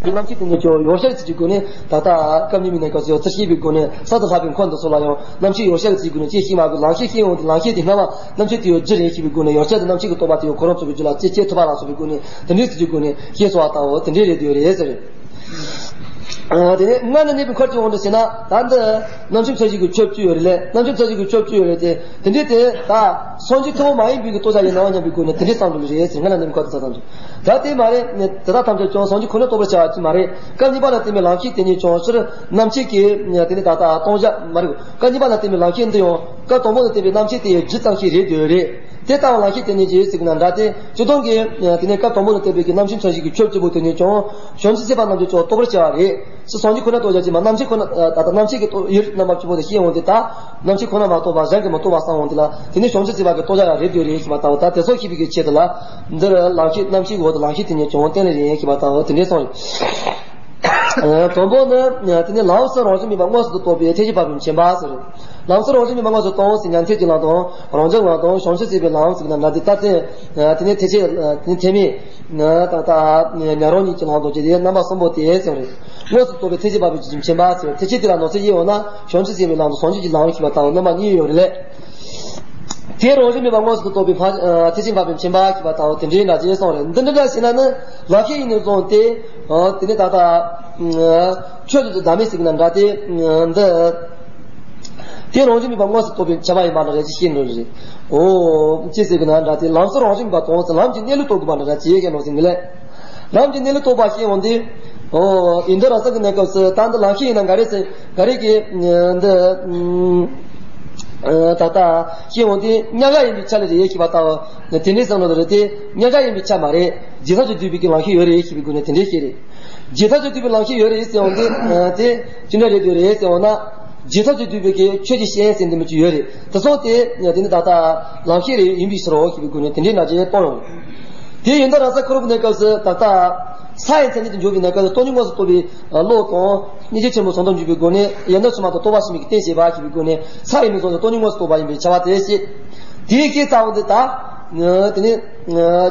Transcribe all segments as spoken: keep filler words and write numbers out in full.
རྣམ་ཤེས་དེ་ཉིད་ཀྱང་ཡོ་བྱད་ཀྱི་སྒོ་ནས་ད་ལྟ་སྐབས་གཉིས་མའི་གནས་སྐབས་སུ་ཡོད་ཚུལ་ཤེས་པའི་སྒོ་ནས་ས་དང་ལྷག་པའི་འཁོར་འདི་ཚོ་ལ་ཡང་རྣམ་ཤེས་ཡོ་བྱད་ཀྱི་སྒོ་ནས་ཅིས་ཤེས་མ་དགོས། ལམ་ཤེས་ཤེས་འོང་དུས་ལམ་ཤེས་དེ་སྔ་མ་རྣམ་ཤེས་དེ་ཡོད་རྒྱུ་རེད་ཤེས་པའི་སྒོ་ནས་ཡོ་བྱད་དེ་རྣམ་ཤེས་ཀྱི་རྟོག་པ་དེ་ཡང་ཁོ་རང་ཚོ་གི་རྒྱུད་ལ་ཅིས་སྐྱེ་ཐུབ་པ་ལ་སོགས་པའི་སྒོ་ནས་དེ་འདྲའི་ཚུལ་གྱི་སྒོ་ནས་ཤེས་སོང་བ་ལྟ་བུ་དེ་འདྲའི་རེད་འདོད་རེད་ཟེར། ཨ་དེ་ནས་སྔ་ནས་གནས་པའི་འཁོར་གྱི་དབང་དུ་བྱས་ན་ད་འདི་རྣམ་ཤེས་མཚན་གཞི་གི་ཆོས་བཅུ་ཡོད་རེད་ལས། རྣམ་ཤེས་མཚན་གཞི་གི་ཆོས་བཅུ་ཡོད་རེད་དེ། དེ་འདྲའི་དེ་ད་སངས་རྒྱས་ཐུན་མོང་མ་ཡིན་པའི་གི་རྟོགས་བྱ་ཡིན་ནའང་སྙམ་པའི་སྒོ་ནས་དེ་འདྲའི་བསམ་བློ་རེད་ཟེར། སྔ་ན་གནས་པའི་འཁོར་དུ་ཚ་ཙམ་དུ། ད་དེ་མ་རེད། དེ་དག་ཐམས་ཅད་ཀྱང་སངས་རྒྱས་ཁོ་ནས་རྟོགས་པར་བྱ་བ་ཅིག་མ་རེད། སྐབས་གཉིས་པ་ལ་བརྟེན་པའི་ལམ་ཤེས་དེ་ཉིད་ཀྱང་སྤྱིར་རྣམ་ཤེས་ཀྱི་དེ་ནི་ད་ལྟ་སྟོང་བཞག་མ་རེད། སྐབས་གཉིས་པ་ལ་བརྟེན་པའི་ལམ་ཤེས་འདི་ཡང་སྐབས་དང་པོ་ལ་བརྟེན་པའི་རྣམ་ཤེས་དེ་ཡི་རྒྱུ་ཙམ་ཞིག་རེད་འདོད་རེད། དེ་ལྟ་བུ་ལམ་ཤེས་དེ་ཉིད་ཀྱི་ཟེར་གྱི་ན་འདྲ་སྟེ། སྤྱིར་བཏང་གི་དེ་ནི་སྐབས་དང་པོ་ལ་བརྟེན་པའི་གི་རྣམ་ཤེས་མཚན་གཞི་གི་ཆོས་བཅུ་པོ་དེ་ཉིད་ཀྱང་བྱང་ཆུབ་སེམས་དཔའ་རྣམས་ཀྱིས་ཀྱང་རྟོགས་པར་བྱ་བ་རེད། སངས་རྒྱས་ཁོ་ན་རྟོགས་བྱ་ཅིག་མ། རྣམ་ཤེས་ཁོ་ན་ད་ལྟ་རྣམ་ཤེས་ཀྱི་རྟོགས་ཡུལ་རྣམ་པ་བཅུ་པོ་དེ་ཤེས་འོང་དུས་ད་རྣམ་ཤེས་ཁོ་ན་མ་རྟོགས་པ་གཞན་གྱིས་མི་རྟོགས་པ་བསམ་འོང་དུས་ལ་དེ་ནི་བྱང་ཆུབ་སེམས་དཔའ་གི་རྟོགས་བྱ་ཡང་རེད་འདོད་རེད་ཞེས་པ་ལྟ་བུ། ད་དེ་སོགས་ཤེས་པའི་གི་ཆེད་དུ་ལ་འདིར་ལམ་ཤེས་རྣམ་ཤེས་འོག་ཏུ་ལམ་ཤེས་དེ་ཉིད་ཀྱང་གཏན་ལ་རེད་ཞེས་པ་ལྟ་བུ་དེ་འདྲའི་གསུངས་རེད། དང་པོ་ནི་དེ་ནི་ལམ་གསུམ་རང་བཞིན་མེད་པ་མངོན་སུམ་དུ་རྟོགས་པའི་ཐེག་ཆེན་འཕགས་པའི་མཁྱེན་པ་ཟེར། ལམ་གསུམ་རང་བཞིན་མེད་པ་མངོན་སུམ་དུ་རྟོགས་ཟེར་ཉན་ཐོས་ཀྱི་ལམ་དང་རང་རྒྱུད་ལམ་དང་བྱང་ཆུབ་སེམས་དཔའི་ལམ་ཟེར་ན་འདྲ་སྟེ། ད་དེ་དེ་ནི་ཐེག་ཆེན་དེ་ནི་ཐེག་དམན། ད་ལྟ་ཉན་རང་གཉིས་ཀྱི་ལམ་དང་བཅས་ཏེ་རྣམ་པ་གསུམ་པོ་དེ་ཟེར་བ་རེད། མངོན་སུམ་དུ་རྟོགས་པའི་ཐེག་ཆེན་འཕགས་པའི་ཆོས་ཀྱི་མཁྱེན་པ་ཟེར་བ། ཐེག་ཆེན་དེ་ལ་ནོར་འཁྲུལ་ཡོད་ན་བྱང་ཆུབ་སེམས་དཔའི་ལམ་དང་བྱང་ཆུབ་ཀྱི་ལམ་ཞེས་པ་ལྟ་བུ་རྣམ་པ་གཉིས་ཡོད་རེད་ལས། དེ་རང་བཞིན་མེད་པ་མངོན་སུམ་དུ་རྟོགས་པའི་འཕགས་ཐེག་ཆེན་འཕགས་པའི་མཁྱེན་པ་ཞེས་པ་ལྟ་བུ་དེ་འདྲའི་འདྲ་ཅེས་གསུངས་རེད། འདི་འདྲ་འདྲ་ཞེ་ན་ནི་ལམ་ཤེས་ཡིན་ནས་བཟུང་སྟེ། དེ་ནི་ད་ལྟ་ཆོས་དེ་ཚོ་བདག་མེད་ཟེར་གྱི་ན་འདྲ་སྟེ། འདི། དེ་རང་བཞིན་མེད་པ་མངོན་སུམ་རྟོགས་པའི་ཁྱབ་པ་ཡིན་པ་འདྲ་རེད་ཅེས་བཤད་འགྲོ་རེད། འོ། ཅི་ཟེར་གྱི་ན་འདྲ་སྟེ། ལམ་གསུམ་རང་བཞིན་མེད་པ་དང་ལམ་གྱི་གནས་ལུགས་རྟོགས་དགོས་པ་འདྲ་ཅེས་བཤད་འགྲོ་ཟེར་གྱི་ལས། ལམ་གྱི་གནས་ལུགས་རྟོགས་པ་ཞེས་འོང་དུས། འོ། ཡིན་དུས་རང་སང་གི་གནས་སྐབས་སུ་ད་འདི་ལམ་ཤེས་ཡིན་ན་འགའ་རེ་ཟེར་འགའ་རེ་གིས་འདི། ད་ལྟ་ཤེས་འོང་དུས་མཉམ་གཞག་ཡིན་པའི་ཆ་ལ་རེད་ཞེས་པ་ལྟ་བུ། དེ་འདྲའི་བསམ་བློ་རེད་དེ། མཉམ་གཞག་ཡིན་པའི་ཆ་མ་རེད། རྗེས་ཐོབ་ཀྱིས་བསྡུས་པའི་གི་ལམ་ཤེས་ཡོད་རེད་ཞེས་པའི་སྒོ་ནས་དེ་འདྲའི་བཤད་རེད། རྗེས་ཐོབ་ཀྱིས་བསྡུས་པའི་ལམ་ཤེས་ཡོད་རེད་ཟེར་འོང་དུས། དེ་ཅི་འདྲ་རེད་འདོད་རེད་ཟེར་འོང་ན། རྗེས་ཐོབ་ཀྱིས་བསྡུས་པའི་གི་ཆོས་ཀྱི་སྤྱན་ཟེར་འདི་མོ་ཅིག་ཡོད་རེད། དེ་སོང་སྟེ་དེ་ནི་ད་ལྟ་ལམ་ཤེས་རེད་ཡིན་པའི་ཕྱིར་རོ་ཞེས་པའི་སྒོ་ནས་དེ་འདྲའི་འདྲ་ཅིག་གཏོང་ཡོང་། དེ་ཡིན་དུས་རང་སང་ཁོ་རང་གི་གནས་སྐབས་སུ་ད་ལྟ་ས་ཡི་མཚན་ཉིད་དུ་འཇོག་པའི་གནས་སྐབས་སུ་སྟོང་ཉིད་མངོན་སུམ་རྟོགས་པའི་བློ་དང་སྙིང་རྗེ་ཆེན་པོ་ཟུང་དུ་འཇུག་པའི་སྒོ་ནས་ཡལ་འདབ་ཕྱི་མ་དང་རྟོག་པ་ཕྱི་མའི་གི་རྟེན་བྱེད་པ་ཞེས་པའི་སྒོ་ནས་ས་ཡི་མིང་ཟུང་དུ་སྟོང་ཉིད་མངོན་སུམ་རྟོགས་པ་ཡིན་པའི་ཁྱབ་པ་དེ་བཤད། དེའི་སྐད་རྩ་བོ་འདི་ད། དེ་ནི།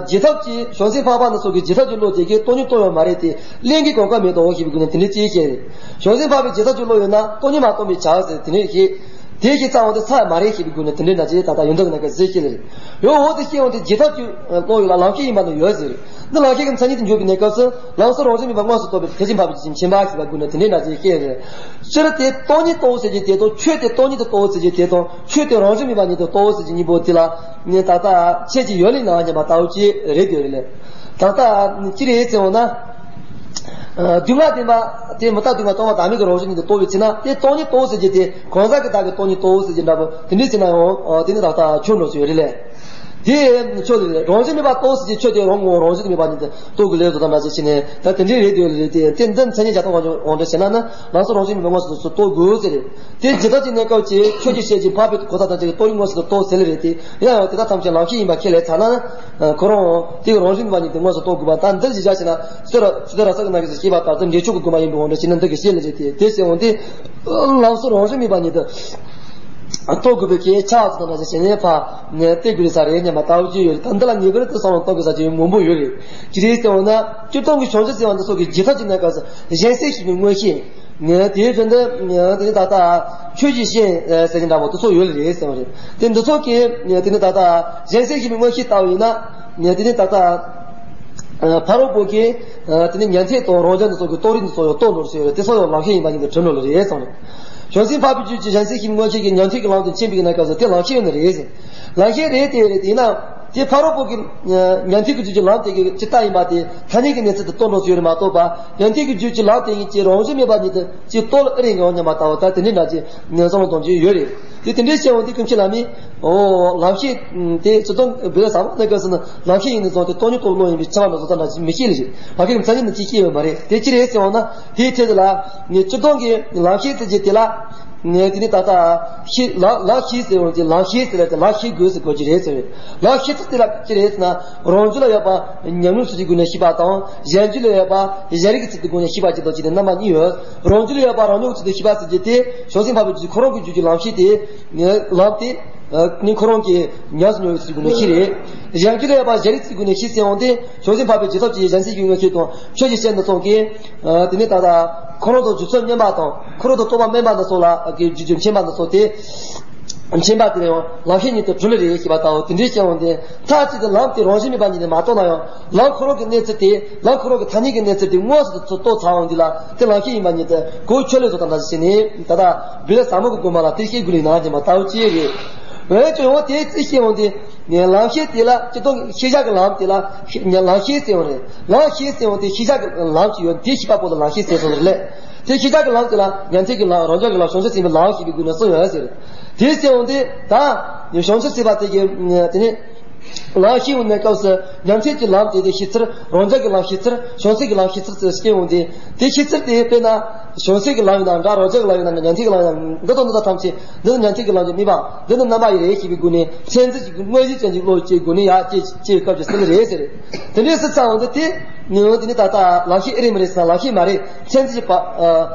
རྗེས་ཐོབ་ཀྱི་བྱང་སེམས་འཕགས་པ་ནི་སོགས་ཀྱི་རྗེས་ཐོབ་ཀྱི་བློ་དེ་གིས་སྟོང་ཉིད་རྟོགས་ཡོད་མ་རེད་དེ། གླེང་གི་གོམ་ཁ་མེད་དོ་ཞེས་པའི་སྒོ་ནས་དེ་འདྲའི་ཅིག་བཤད་རེད། བྱང་སེམས་འཕགས་པའི་རྗེས་ཐོབ་ཀྱི་བློ་ཡོད་ན་སྟོང་ཉིད་མ་རྟོགས་པའི་ཆ་ཟེར་དེ་འདྲའི་བཤད། དེ་གི་རྩ་བ་དེ་ས་མ་རེད་ཞེས་པའི་སྒོ་ནས་དེ་འདྲའི་འདྲ་ཅིག་ད་ལྟ་ཡོན་ཏན་གྱི་ནང་གི་གཟིགས་ཤེས་ལ་རེད། ཡང་འོ་དེ་ཤེས་འོང་དེ་རྗེས་ཐོབ་ཀྱི་བློ་ཡོད་ལ་ལམ་ཤེས་ཡིན་པ་ནི་ཡོད་ཟེར། འདི་ལམ་ཤེས་ཀྱི་མཚན་ཉིད་དུ་འཇོག་པའི་གནས་སྐབས་སུ་ལམ་གསུམ་རང་བཞིན་མེད་པ་མངོན་སུམ་རྟོགས་པའི་ཐེག་ཆེན་འཕགས་པའི་ཆོས་ཀྱི་མཁྱེན་པ་ཞེས་པའི་སྒོ་ནས་དེ་འདྲའི་འདྲ་ཅིག་བཤད་རེད། སྤྱིར་དེ་སྟོང་ཉིད་རྟོགས་ཟེར་གྱི་དེ་དང་ཆོས་དེ་སྟོང་ཉིད་དུ་རྟོགས་ཟེར་གྱི་དེ་དང་ཆོས་དེ་རང་བཞིན་མེད་པ་ཉིད་དུ་རྟོགས་ཟེར་གྱི་གཉིས་པོ་དེ་ལ་ནི་ད་ལྟ་ཁྱད་ཅིག་ཡོད་ལེ་ན་སྙམ་པ་ལྟ་བུ་ཅིག་རེད་འདོད་རེད་ལེ། ད་ལྟ་ཅི་རེད་ཟེར་འོང་ན། སྡུག་བསྔལ་བདེན་པ་དེ་མི་རྟག་སྡུག་བསྔལ་སྟོང་པ་བདག་མེད་ཀྱི་རང་བཞིན་ཉིད་དུ་རྟོགས་པའི་ཚེ་ན་དེ་སྟོང་ཉིད་རྟོགས་ཟེར་གྱི་དེ་གང་ཟག་གི་བདག་གིས་སྟོང་ཉིད་རྟོགས་ཟེར་གྱི་འདྲ་པོ་དེ་འདྲའི་ཚེ་ན་ཡང་དེ་ནི་ད་ལྟ་ཆོས་འགྲོ་ཚུལ་ཡོད་རེད་ལེ། དེ་ཆོས་དེ་རེད། རང་བཞིན་མེད་པ་རྟོགས་ཟེར་གྱི་ཆོས་དེ་རང་ངོ་བོ་རང་བཞིན་མེད་པ་ཉིད་དུ་རྟོགས་དགོས་ལེ་བཟོ་དང་འདྲ་ཅིག་བྱས་ནས་ད་དེ་འདྲའི་རེད་འདོད་རེད་དེ། དེ་འདི་མཚན་ཉིད་བྱ་སྟངས་དབང་ཆོག་འོང་འདྲ་བྱས་ན་ནི་ལམ་གསུམ་རང་བཞིན་མེད་པའི་མངོན་སུམ་དུ་རྟོགས་དགོས་ཟེར་རེད། དེ་ཇི་ལྟར་གྱི་གནས་སྐབས་ཀྱི་ཆོས་ཀྱི་སྤྱན་གྱིས་འཕགས་པའི་གོ་ས་དང་བཅས་ཀྱི་སྟོང་ཉིད་མངོན་སུམ་དུ་རྟོགས་ཟེར་ལེ་རེད་དེ། ཡང་ཡང་དེ་དག་ཐམས་ཅད་ལམ་ཤེས་ཡིན་པ་ཁས་ལེན་ཚར་ན། ཁོ་རང་དེ་གི་རང་བཞིན་པ་ཉིད་དུ་མངོན་སུམ་རྟོགས་དགོས་པ་དང་འདིར་གཞི་བཞག་བྱས་ན་སྤྱིར་ཇི་ལྟར་ར་ས་གི་ནང་གི་ཞེས་པ་ལྟར་དུ་འགྲེལ་ཆོག་གི་དགོས་པ་ཡིན་པའི་དབང་དུ་བྱས་ན་འདི་གི་ཤེས་ལ་བྱེད་དེ་དེ་ཟེར་འོང་དེ། ལམ་གསུམ་རང་བཞིན་མེད་པ་ཉིད་དུ་རྟོགས་དགོས་པའི་གལ་ཆེ་བ་ཚོ་དང་འདྲ་ཞིང་བྱས་ནས་ཕ་ནས་བལྟས་དགོས་རེད་ས་རེད་སྙམ་པ་ལྟ་བུ་ཅིག་ཡོད་རེད། ད་འདི་ལ་ཉེ་གི་རེད་དུ་བསམ་བློ་གཏོང་དགོས་ས་ཅིག་མང་པོ་ཡོད་རེད། ཅི་རེད་ཟེར་འོང་ན་སྤྱིར་བཏང་གི་བྱང་ཆུབ་སེམས་དཔའ་འདི་ཚོ་གི་རྗེས་ཐོབ་ཀྱི་གནས་སྐབས་སུ་གཞན་སེམས་ཤེས་པའི་མངོན་ཤེས། ནས་དེའི་དོན་དུ་དེ་ནི་ད་ལྟ་ཆོས་ཀྱི་སྤྱན་ཟེར་གྱི་འདྲ་པོ་དེ་ཚོ་ཡོད་ལེ་རེད་ཟེར་བ་རེད། དེ་འདི་ཚོ་གི་དེ་ནི་ད་ལྟ་གཞན་སེམས་ཤེས་པའི་མངོན་ཤེས་ལྟ་བུ་ཡིན་ན་དེ་ནི་ད་ལྟ་ཕ་རོལ་པོ་གི་དེ་ནི་ཉན་ཐོས་དང་རང་རྒྱལ་འདི་ཚོ་གི་རྟོགས་རིགས་འདི་ཚོ་ཡང་རྟོགས་ནོར་ཟེར་བ་རེད། དེ་ཚོ་ཡང་ལམ་ཤེས་ཡིན་པ་ཉིད་དུ་གྲུབ་ནོར་ལེ་རེད་ཟེར་བ་རེད། བྱང་སེམས་འཕགས་པའི་རྒྱུད་ཀྱི་གཞན་སེམས་ཤེས་པའི་མངོན་ཤེས་ཀྱིས་ཉན་ཐོས་ཀྱི་ལམ་དུ་ཕྱིན་པའི་གནས་སྐབས་སུ་དེ་ལམ་ཤེས་ཡིན་ནི་རེད་ཟེར། ལམ་ཤེས་རེད་དེ་རེད་དེ་ཡིན་ན་དེ་ཕ་རོལ་པོ་གི་ཉན་ཐོས་ཀྱི་རྒྱུད་ཀྱི་ལམ་དེ་གི་ཇི་ལྟ་ཡིན་པ་དེ་ཐ་སྙད་ཀྱི་གནས་ཚུལ་དུ་རྟོགས་འགྲོ་ཚུལ་ཡོད་རེད་མ་གཏོགས་པ། ཡང་དེ་གི་རྒྱུད་ཀྱི་ལམ་དེ་ཉིད་ཀྱི་རང་བཞིན་མེད་པ་ཉིད་དུ་ཅིག་རྟོགས་ཨེ་རེད་ངེས་སྙམ་པ་ལྟ་བུ་ད་དེ་འདྲའི་འདྲ་ཅིག་ངས་བསམ་བློ་གཏོང་རྒྱུ་ཡོད་རེད། དེ་དེ་འདྲའི་བཤད་འོང་དུས་སྐུ་མཁྱེན་བླ་མས། ཨོ་ལམ་ཤེས་དེ་ཚུལ་དང་བོད་ས་མ་ནས་སྐབས་སུ་ནི་ལམ་ཤེས་ཡིན་ནི་ཙང་དེ་སྟོང་ཉིད་རྟོགས་ལོང་ཡིན་པའི་ཆ་བ་འདྲ་བཟོ་ལྟ་འདྲ་ཅིག་མི་ཤེས་ལེ་ཞིག་ལམ་ཤེས་ཀྱི་མཚན་ཉིད་ནི་ཅིག་ཤེས་ཡོད་མ་རེད། དེ་ཅི་རེད་ཟེར་བ་ན་དེའི་ཐད་དུ་ལ་ངས་སྤྱིར་བཏང་གི་ལམ་ཤེས་ཟེར་གྱི་དེ་ལ། ངས་དེ་ནི་ད་ལྟ་ཤེས་ལམ་ལམ་ཤེས་ཟེར་བ་ཅིག་ལམ་ཤེས་ཟེར་ལ་དེ་ལམ་ཤེས་དགོས་ཟེར་དགོས་ཀྱི་རེད་ཟེར་བས། ལམ་ཤེས་ཚུལ་དེ་ལ་ཅི་རེད་ཟེར་ན། རང་རྒྱུད་ལ་ཡོད་པ་ཉམས་མྱོང་ཚུལ་གྱི་སྒོ་ནས་ཤེས་པ་དང་གཞན་རྒྱུད་ལ་ཡོད་པ་གཞན་རིག་གི་ཚུལ་གྱི་སྒོ་ནས་ཤེས་པ་གཅིག་དང་གཅིག་དེ་རྣམ་པ་གཉིས་ཡོད། རང་རྒྱུད་ལ་ཡོད་པ་རང་མྱོང་གི་ཚུལ་དུ་ཤེས་པ་ཟེར་རྒྱུ་དེ་བྱང་སེམས་འཕགས་པའི་རྒྱུད་ཁོ་རང་གི་རྒྱུད་ཀྱི་ལམ་ཤེས་དེ། ལམ་དེ། ནི་ཁོ་རང་གི་ཉམས་སུ་མྱོང་བའི་ཚུལ་གྱི་སྒོ་ནས་ཤེས་རེད། གཞན་རྒྱུད་ལ་ཡོད་པ་གཞན་རིག་ཚུལ་གྱི་སྒོ་ནས་ཤེས་ཟེར་འོང་དེ་བྱང་སེམས་འཕགས་པའི་རྗེས་ཐོབ་ཀྱི་གཞན་སེམས་ཀྱི་མངོན་ཤེས་དང་ཆོས་ཀྱི་སྤྱན་དུ་སོང་གི། དེ་ནི་ད་ལྟ་ཁོ་རང་དང་རྒྱུ་ཚོགས་དམན་པ་དང་ཁོ་རང་དང་རྟོག་པ་དམན་པ་འདི་སོགས་ལ་གི་རྒྱུ་རྒྱུ་མཁྱེན་པ་འདི་སོགས་ཏེ། མཁྱེན་པ་དེ་ལ་ཡང་ལམ་ཤེས་ཉིད་དུ་གྲུབ་ལེ་རེད་ཞེས་པ་ལྟ་བུ་དེ་འདྲའི་སྐྱེ་འོང་དེ་མཐའ་གཅིག་ཏུ་ལམ་དེ་རང་བཞིན་མེད་པ་ཉིད་ནས་མ་རྟོགས་ན་ཡང་ལམ་ཁོ་རང་གི་གནས་ཚུལ་དེ་ལམ་ཁོ་རང་གི་ཐ་སྙད་ཀྱི་གནས་ཚུལ་དེ་དངོས་སུ་ཚུར་རྟོགས་ཚར་འོང་དུས་ལ་དེ་ལམ་ཤེས་ཡིན་པ་ཉིད་དུ་གོ་ཆོད་ལེ་བཟོ་དང་འདྲ་ཞིག་བྱས་ནས་ད་ལྟ་བི་ལ་ཟབ་མོ་གི་དགོངས་པ་ལ་དེ་ཤེས་དགོས་ལེ་ན་ཞེས་པ་ལྟ་བུ་ཅིག་རེད། འོན་ཀྱང་ཡང་དེ་རྩིས་ཤེས་འོང་དེ་ལམ་ཤེས་དེ་ལ་སྤྱིར་བཏང་ཤེས་བྱ་གི་ལམ་དེ་ལ་ལམ་ཤེས་ཟེར་འོང་རེད། ལམ་ཤེས་ཟེར་འོང་དེ་ཤེས་བྱ་གི་ལམ་ཅིག་ཡོད་དེ་ཤེས་པ་པོ་ལ་ལམ་ཤེས་ཟེར་སོང་རེད་ལེ། དེ་ཤེས་བྱ་གི་ལམ་དེ་ལ་ཉན་ཐོས་ཀྱི་ལམ་རང་རྒྱལ་གྱི་ལམ་བྱང་ཆུབ་སེམས་དཔའི་ལམ་ཞེས་པའི་སྒོ་ནས་གསུངས་ཡོད་ཟེར། དེ་ཟེར་འོང་དེ་ད་བྱང་ཆུབ་སེམས་དཔའ་དེ་གི་དེ་ནི་ལམ་ཤེས་འོང་ནས་སྐབས་སུ་ཉན་ཐོས་ཀྱི་ལམ་དེ་དེ་ཤེས་ཚུལ་རང་རྒྱལ་གྱི་ལམ་ཤེས་ཚུལ་བྱང་སེམས་ཀྱི་ལམ་ཤེས་ཚུལ་ཟེར་སྐྱེ་འོང་དེ་དེ་ཤེས་ཚུལ་དེ་དཔེར་ན་བྱང་སེམས་ཀྱི་ལམ་ཡིན་ན་འདྲ་རང་རྒྱལ་གྱི་ལམ་ཡིན་ན་འདྲ་ཉན་ཐོས་ཀྱི་ལམ་ཡིན་ན་འདི་དང་འདི་དག་ཐམས་ཅད་འདི་ནི་ཉན་ཐོས་ཀྱི་ལམ་གྱི་དམིགས་པ་འདི་ནི་རྣམ་པ་ཡི་རེད་ཞེས་པའི་སྒོ་ནས་མཚན་འཛིན་གྱི་དངོས་གཞི་ཅན་གྱི་བློ་སྐྱེ་སྒོ་ནས་ཡར་སྐྱེ་སྐྱེ་བའི་སྐབས་ཀྱི་སྲིད་ལ་རེད་ཟེར། དེ་འདྲའི་སྲིད་ཚང་འོང་དུས་དེ་ནི་འོང་དེ་ནི་ད་ལྟ་ལམ་ཤེས་ཨེ་རེད་མི་རེད་ཟེར་ན་ལམ་ཤེས་མ་རེད། མཚན་འཛིན་གྱི་བག་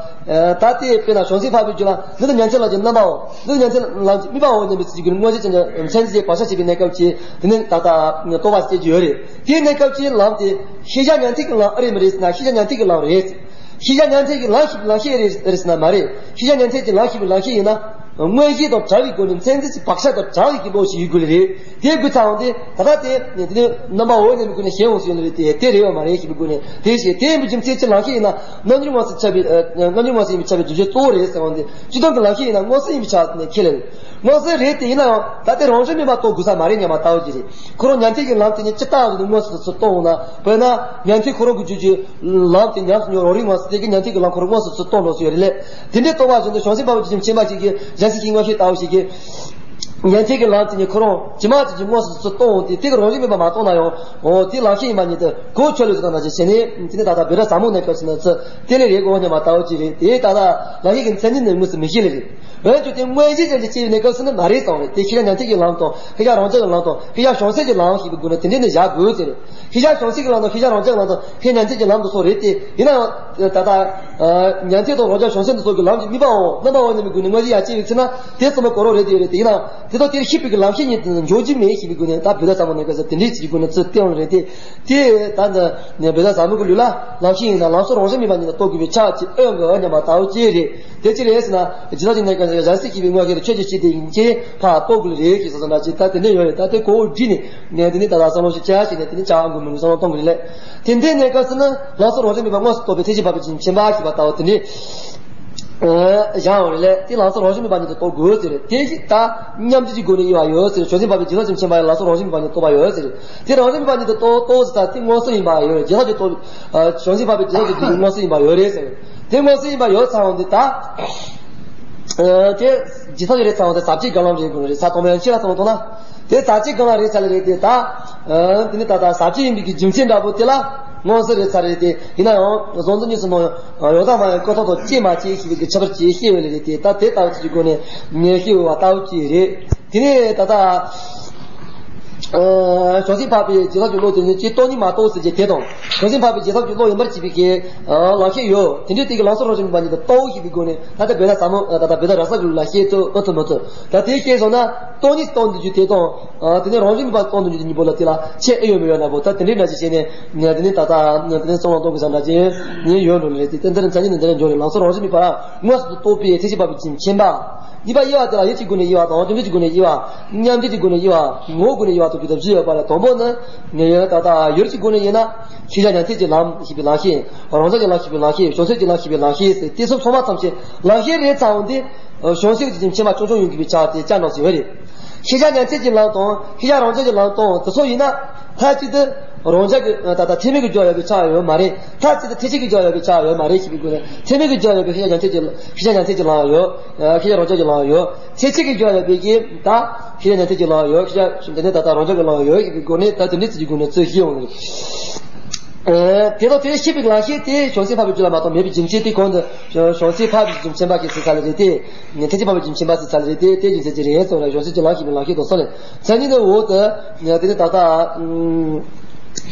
ད་དེ་དཔེར་ན་བྱང་སེམས་འཕགས་པའི་རྒྱུད་ལ་འདི་ནི་ཉན་ཐོས་ལམ་གྱི་རྣམ་པའོ། འདི་ནི་ཉན་ཐོས་ལམ་གྱི་དམིགས་པའོ་སྙམ་པའི་ཚུལ་གྱི་དངོས་གཞི་ཅན་གྱི་མཚན་འཛིན་གྱི་བག་ཆགས་སྐྱེས་པའི་གནས་སྐབས་ཀྱི་དེ་ནི་ད་ལྟ་རྟོག་པ་སྐྱེ་རྒྱུ་ཡོད་རེད། དེའི་གནས་སྐབས་ཀྱི་ལམ་དེ་ཤེས་བྱ་ཉན་ཐོས་ཀྱི་ལམ་ཨེ་རེད་མི་རེད་ཟེར་ན་ཤེས་བྱ་ཉན་ཐོས་ཀྱི་ལམ་རེད། ཤེས་བྱ་ཉན་ཐོས་ཀྱི་ལམ་ཤེས་པའི་ལམ་ཤེས་རེད་རེད་ཟེར་ན་མ་རེད། ཤེས་བྱ་ཉན་ཐོས་ཀྱི་ལམ་ཤེས་པའི་ལམ་ཤེས་ཡིན་ན། དངོས་གཞི་དང་བྲལ་བའི་སྒོ་ནས་མཚན་འཛིན་གྱི་བག་ཆགས་དང་བྲལ་བའི་གི་བློ་ཞིག་ཡོད་དགོས་ལེ་རེད། དེ་དགོས་ཚར་འོང་དེ་ད་ལྟ་དེ་དེ་ནི་རྣམ་པ་འོ་ཉམས་ཀྱི་སྒོ་ནས་ཞེན་འོང་ཟེར་ཡོད་ལེ་རེད་དེ་དེ་རེད་བ་མ་རེད་ཞེས་པའི་སྒོ་ནས་དེ་ཞེས་དེ་ཡིན་པའི་རྒྱུ་མཚན་ཕྱིར་ལམ་ཤེས་ཡིན་ན་རྣམ་འགྱུར་དངོས་སུ་ཁྱབ་པའི་རྣམ་འགྱུར་དངོས་སུ་ཡིན་པའི་ཁྱབ་པའི་རྒྱུ་མཚན་གཙོ་བོ་རེད་ཟེར་འོང་དེ་སྤྱིར་བཏང་གི་ལམ་ཤེས་ཡིན་ན་དངོས་སུ་ཡིན་པའི་ཆ་ནས་ཁས་ལེན། དངོས་སུ་རེད་དེ་ཡིན་ན་ཡང་ད་དེ་རང་བཞིན་མེད་པར་རྟོགས་དགོས་ས་མ་རེད་སྙམ་པ་ལྟ་བུ་ཅིག་རེད། ཁོ་རང་ཉན་ཐོས་ཀྱི་ལམ་དེ་ནི་ཇི་ལྟ་བ་བཞིན་དུ་དངོས་སུ་ཚུར་རྟོགས་འོང་ན་དཔེར་ན་ཉན་ཐོས་ཁོ་རང་གི་རྒྱུད་ཀྱི་ལམ་དེ་ཉམས་སུ་མྱོང་རང་རིག་མ་སྲིད་དེ་གི་ཉན་ཐོས་ཀྱི་ལམ་ཁོ་རང་དངོས་སུ་ཚུར་རྟོགས་འགྲོ་སྲིད་ཡོད་རེད་ལེ། དེ་འདྲའི་རྟོགས་པ་བཞིན་དུ་བྱང་སེམས་འཕགས་པའི་རྒྱུད་ཀྱི་མཁྱེན་པ་ཞིག་གིས་གཞན་སེམས་ཀྱི་མངོན་ཤེས་ལྟ་བུ་ཞིག་གིས་ཉན་ཐོས་ཀྱི་ལམ་དེ་ཉིད་ཁོ་རང་ཇི་མ་ཇི་བཞིན་དངོས་སུ་ཚུར་རྟོགས་འོང་དེ་དེ་གི་རང་བཞིན་མེད་པ་མ་རྟོགས་ན་ཡང་འོ་དེ་ལམ་ཤེས་ཡིན་པ་ཉིད་དུ་གོ་ཆོད་ལེ་བཟོ་དང་འདྲ་ཞིག་བྱས་ནས་དེ་ནི་ད་ལྟ་བི་ར་ཟབ་མོ་གནས་སྐབས་སུ་ནི་ཚུལ་དེ་ལས་རེད་གོ་སྙམ་པ་ལྟ་བུ་ཅིག་རེད། དེ་ད་ལྟ་ལམ་ཤེས་ཀྱི་མཚན་ཉིད་ནི་དངོས་སུ་མི་ཤེས་ལེ་རེད། འོན་ཀྱང་དེ་དངོས་གཞི་ཅན་གྱི་སྐྱེ་བའི་གནས་སྐབས་སུ་ནི་མ་རེད་གསུངས་རེད། དེ་ཤེས་བྱ་ཉན་ཐོས་ཀྱི་ལམ་དང་ཤེས་བྱ་རང་རྒྱལ་གྱི་ལམ་དང་ཤེས་བྱ་བྱང་སེམས་ཀྱི་ལམ་ཞེས་པའི་སྒོ་ནས་དེ་འདྲས་ནི་བཞག་དགོས་ཟེར། ཤེས་བྱ་བྱང་སེམས་ཀྱི་ལམ་དང་ཤེས་བྱ་རང་རྒྱལ་གྱི་ལམ་དང་ཤེས་ཉན་ཐོས་ཀྱི་ལམ་དུ་སོགས་རེད་དེ་ཡིན་ན་ཡང་ད་ལྟ་ཉན་ཐོས་དང་རང་རྒྱལ་བྱང་སེམས་དུ་སོགས་ཀྱི་ལམ་གྱི་དམིགས་པའོ་རྣམ་པའོ་སྙམ་པའི་སྒོ་ནས་དངོས་གཞི་ཡར་སྐྱེ་བའི་ཚེ་ན་དེ་ཚང་མ་གོ་རོགས་རེད་དེ་ཡོད་རེད། དེ་ཡིན་ན་དེ་དག་དེར་ཤེས་པའི་གི་ལམ་ཤེས་ཉིད་དུ་འཇོག་རྒྱུ་མེད་ཞེས་པའི་སྒོ་ནས་ད་བི་ད་ཚང་མ་ནས་ག་ཚོད་དེ་འདྲས་ཀྱི་སྒོ་ནས་ཚུར་བསྟན་རེད་དེ། དེ་ད་འདི་ནས་བོད་ཟླ་ཟབ་མོ་གི་ལུགས་ལ་ལམ་ཤེས་ཡིན་ན་ལམ་སྲོལ་རང་བཞིན་མེད་པ་ཉིད་ལ་རྟོགས་དགོས་པའི་ཕྱག་ཅིག་ཨེ་ཡོང་གི་ཨེ་སྙམ་པ་ལྟ་བུ་ཅིག་རེད། དེ་ཅི་རེད་ཟེར་ན་ཇི་ལྟར་ཅིག་ནས་ཀྱང་གཞན་སེམས་ཤེས་པའི་དངོས་ཤེས་ཆོས་ཀྱི་སྤྱི་དེ་ཡིན་གྱི་ཕར་རྟོགས་དགོས་རེད་ཅེས་སོགས་འདྲ་ཅིག་ད་དེ་འདྲ་ཡོད་རེད། ད་དེ་གོ་བོ་བསྒྲིགས་ནས་ནས་དེ་ནས་ད་ལྟ་བསམ་བློ་ཞིག་བྱ་ཞིག་ནས་དེ་ནས་བྱ་ཨང་དགོས་མི་དགོས་བསམ་བློ་གཏོང་དགོས་རེད་ལས། དེ་འདྲའི་གནས་སྐབས་སུ་ནི་ལམ་སྲོལ་རང་བཞིན་མེད་པ་དངོས་སུ་རྟོགས་པའི་ཐེག་ཆེན་འཕགས་པའི་ཆོས་ཅན་མཁྱེན་པ་ཞེས་པ་ལྟ་བུ་དེ་འདྲའི། བཞག་ཡོད་རེད་ལས་དེ་ལམ་སྲོལ་རང་བཞིན་མེད་པ་ཉིད་དུ་རྟོགས་དགོས་ཟེར་རེད། དེ་ཞིག་ད་མཉམ་འཇོག་གི་སྒོ་ནས་དབྱེ་བ་ཡོད་ཟེར་རེད། བྱང་སེམས་འཕགས་པའི་རྗེས་ཐོབ་ཀྱི་མཁྱེན་པ་ཡང་ལམ་སྲོལ་རང་བཞིན་མེད་པ་ཉིད་དུ་རྟོགས་པ་ཡོད་ཟེར་རེད། དེ་རང་བཞིན་མེད་པ་ཉིད་དུ་རྟོགས་རྟོགས་ཟེར་ད་དེ་མངོན་སུམ་ཡིན་པ་ཡོད་རེད། རྗེས་ཐོབ་ཀྱི་རྟོགས་བྱང་སེམས་འཕགས་པའི་རྗེས་ཐོབ་ཀྱི་དེ་མངོན་སུམ་ཡིན་པ་ཡོད་རེད་ཟེར་རེད། དེ་མངོན་སུམ་ཡིན་པ་ཡོད་ཚར་བ་འདི་ད། དེ་རྗེས་ཐོབ་ཀྱི་རེད་ཚར་བ་དེ་ཟབ་ཆོས་སྒང་ལམ་རེད་དགོས་རེད། ས་སྟོང་པའི་ཡང་ཕྱི་ལ་ཚང་མ་མཐོང་ན། དེ་ཟབ་ཆོས་སྒང་ལ་རེད་ཚར་ལེ་རེད་དེ་ད། དེ་ནི་ད་ལྟ་ཟབ་ཆོས་ཡིན་པའི་གི་རྒྱུ་མཚན་འདྲ་པོ་དེ་ལ་མངོན་གསལ་རེད་ཚར་རེད་དེ་ཡིན་ན་ཡང་བཟང་འཛིན་གཉིས་སུ་སྣང་ཡང་ཡང་དག་མ་ཡང་ཀུན་རྟོག་དང་བཅས་མ་བཅས་ཤེས་པའི་གི་ཁྱད་པར་གྱིས་ཤེས་པ་ལེ་རེད་དེ་ད་དེ་ལྟ་བུ་ཅིག་གི་སྒོ་ནས་ངས་ཤེས་འོས་པ་ལྟ་བུ་ཅིག་རེད། དེ་ནས་ད་ལྟ། བྱང་སེམས་འཕགས་པའི་རྗེས་ཐོབ་ཀྱི་བློ་དེ་ནི་ཅིག་སྟོང་ཉིད་མ་རྟོགས་ཟེར་གྱི་དེ་དང་བྱང་སེམས་འཕགས་པའི་རྗེས་ཐོབ་ཀྱི་བློ་ཡིན་པར་བྱེད་པའི་གི་ལམ་ཤེས་ཡོད། དེ་འདྲའི་དེ་གི་ལམ་སྲོལ་རང་བཞིན་མེད་པ་ཉིད་དུ་རྟོགས་ཞེས་པའི་སྒོ་ནས་ད་ལྟ་བོད་ཟླ་ཟབ་མོ་ད་ལྟ་བོད་ཟླ་ར་ས་གི་ལུགས་ལ་ཤེས་ཐུབ་ཨེ་ཐུབ་མི་ཐུབ། ད་དེ་ཤེས་སོང་ན་སྟོང་ཉིད་སྟོང་འདུག་རྒྱུ་དེ་དང་། དེ་ནས་རང་བཞིན་མེད་པ་སྟོང་འདུག་རྒྱུ་གཉིས་པོ་ལ་དེ་ལ་ཁྱད་ཨེ་ཡོད་མི་ཡོད་ན་པོ་ད་དེ་འདྲའི་འདྲ་ཞིག་བྱས་ནས་དེ་ནས་ད་ལྟ་དེ་ནས་གསང་བ་གཏོང་དགོས་ས་འདྲ་ཅིག་ངས་ཡོད་འགྲོ་ལེ་རེད་དེ་དེ་འདིར་མཚན་ཉིད་ནི་འདི་ལ་འབྱོར་རེད། ལམ་སྲོལ་རང་བཞིན་མེད་པ་དངོས་སུ་རྟོགས་པའི་ཐེག་ཆེན་འཕགས་པའི་ཆོས་མཁྱེན་པ། གཉིས་པ་དབྱེ་བ་དེ་ལ་ཡུལ་གྱི་སྒོ་ནས་དབྱེ་བ་དང་རྒྱུ་འབྲས་ཀྱི་སྒོ་ནས་དབྱེ་བ། མཉམ་འབྲེལ་གྱི་སྒོ་ནས་དབྱེ་བ། ངོ་བོའི་སྒོ་ནས་དབྱེ་བ་དང་བརྒྱད་དང་བཞི་ཡོད་པ་ལས་དང་པོ་ནི། ངེས་ཡོད་ད་ལྟ་ཡུལ་གྱི་སྒོ་ནས་དབྱེ་ན། ཤེས་བྱ་ཉན་ཐོས་ཀྱི་ལམ་ཞེས་པའི་ལམ་ཤེས། རང་རྒྱལ་གྱི་ལམ་ཞེས་པའི་ལམ་ཤེས། བྱང་སེམས་ཀྱི་ལམ་ཞེས་པའི་ལམ་ཤེས་ཟེར་དེ་ཚོ་ཚང་མ་ཐམས་ཅད་ལམ་ཤེས་རེད་ཚར་འོང་དུས། བྱང་སེམས་ཀྱི་མཁྱེན་པ་ཆུང་ཆུང་ཡོང་གི་པའི་ཆ་དེ་བཅར་འགྲོ་ཟེར་བ་རེད། ཤེས་བྱ་ཉན་ཐོས་ཀྱི་ལམ་དང་ཤེས་བྱ་རང་རྒྱལ་གྱི་ལམ་དང་དེ་ཚོ་ཡིན་ན། མཐའ་གཅིག་ཏུ་རང་རྒྱལ་གྱི་ད་ལྟ་ཐེག་དམན་གྱི་རྒྱུ་ཡོད་པའི་ཆ་ཡོད་མ་རེད། མཐའ་གཅིག་ཏུ་ཐེག་ཆེན་གྱི་རྒྱུ་ཡོད་པའི་ཆ་ཡོད་མ་རེད་ཞེས་པའི་སྒོ་ནས་ཐེག་དམན་གྱི་རྒྱུ་ཡོད་པའི་ཤེས་བྱ་ཉན་ཐོས་ཀྱི་ཤེས་བྱ་ཉན་ཐོས་ཀྱི་ལམ་ཡོད། ཤེས་བྱ་རང་རྒྱལ་གྱི་ལམ་ཡོད། ཐེག་ཆེན་གྱི་རྒྱུ་ཡོད་པའི་གི་ད་ཤེས་བྱ་ཉན་ཐོས་ཀྱི་ལམ་ཡོད། ཤེས་བྱ་འདི་ནས་ད་ལྟ་རང་རྒྱལ་གྱི་ལམ་ཡོད་ཞེས་པའི་སྒོ་ནས་ད་དེ་འདྲའི་ཚིག་གི་སྒོ་ནས་ཚུལ་ཤེས་ཡོང་གི་རེད། དེ་དང་དེ་ཤེས་པའི་ལམ་ཤེས་དེ་བྱང་སེམས་འཕགས་པའི་རྒྱུད་ལ་མ་གཏོགས་མེད་པའི་རྒྱུ་མཚན་དེ་གོང་དུ་བྱང་སེམས་འཕགས་པའི་རྒྱུ་མཚན་པ་གི་ཚིག་ཚ་ལ་རེད་དེ། ཐེག་ཆེན་འཕགས་པའི་རྒྱུ་མཚན་པ་ཟེར་ཚར་ལེ་རེད་དེ་དེ་རྒྱུ་མཚན་ཅི་རེད་གསུངས་རེད། བྱང་སེམས་ཀྱི་ལམ་ཤེས་པའི་ལམ་ཤེས་དང་སོགས་ལས་མཚན་ཉིད་ནི་འོག་ཏུ་དེ་ནི་ད་ལྟ་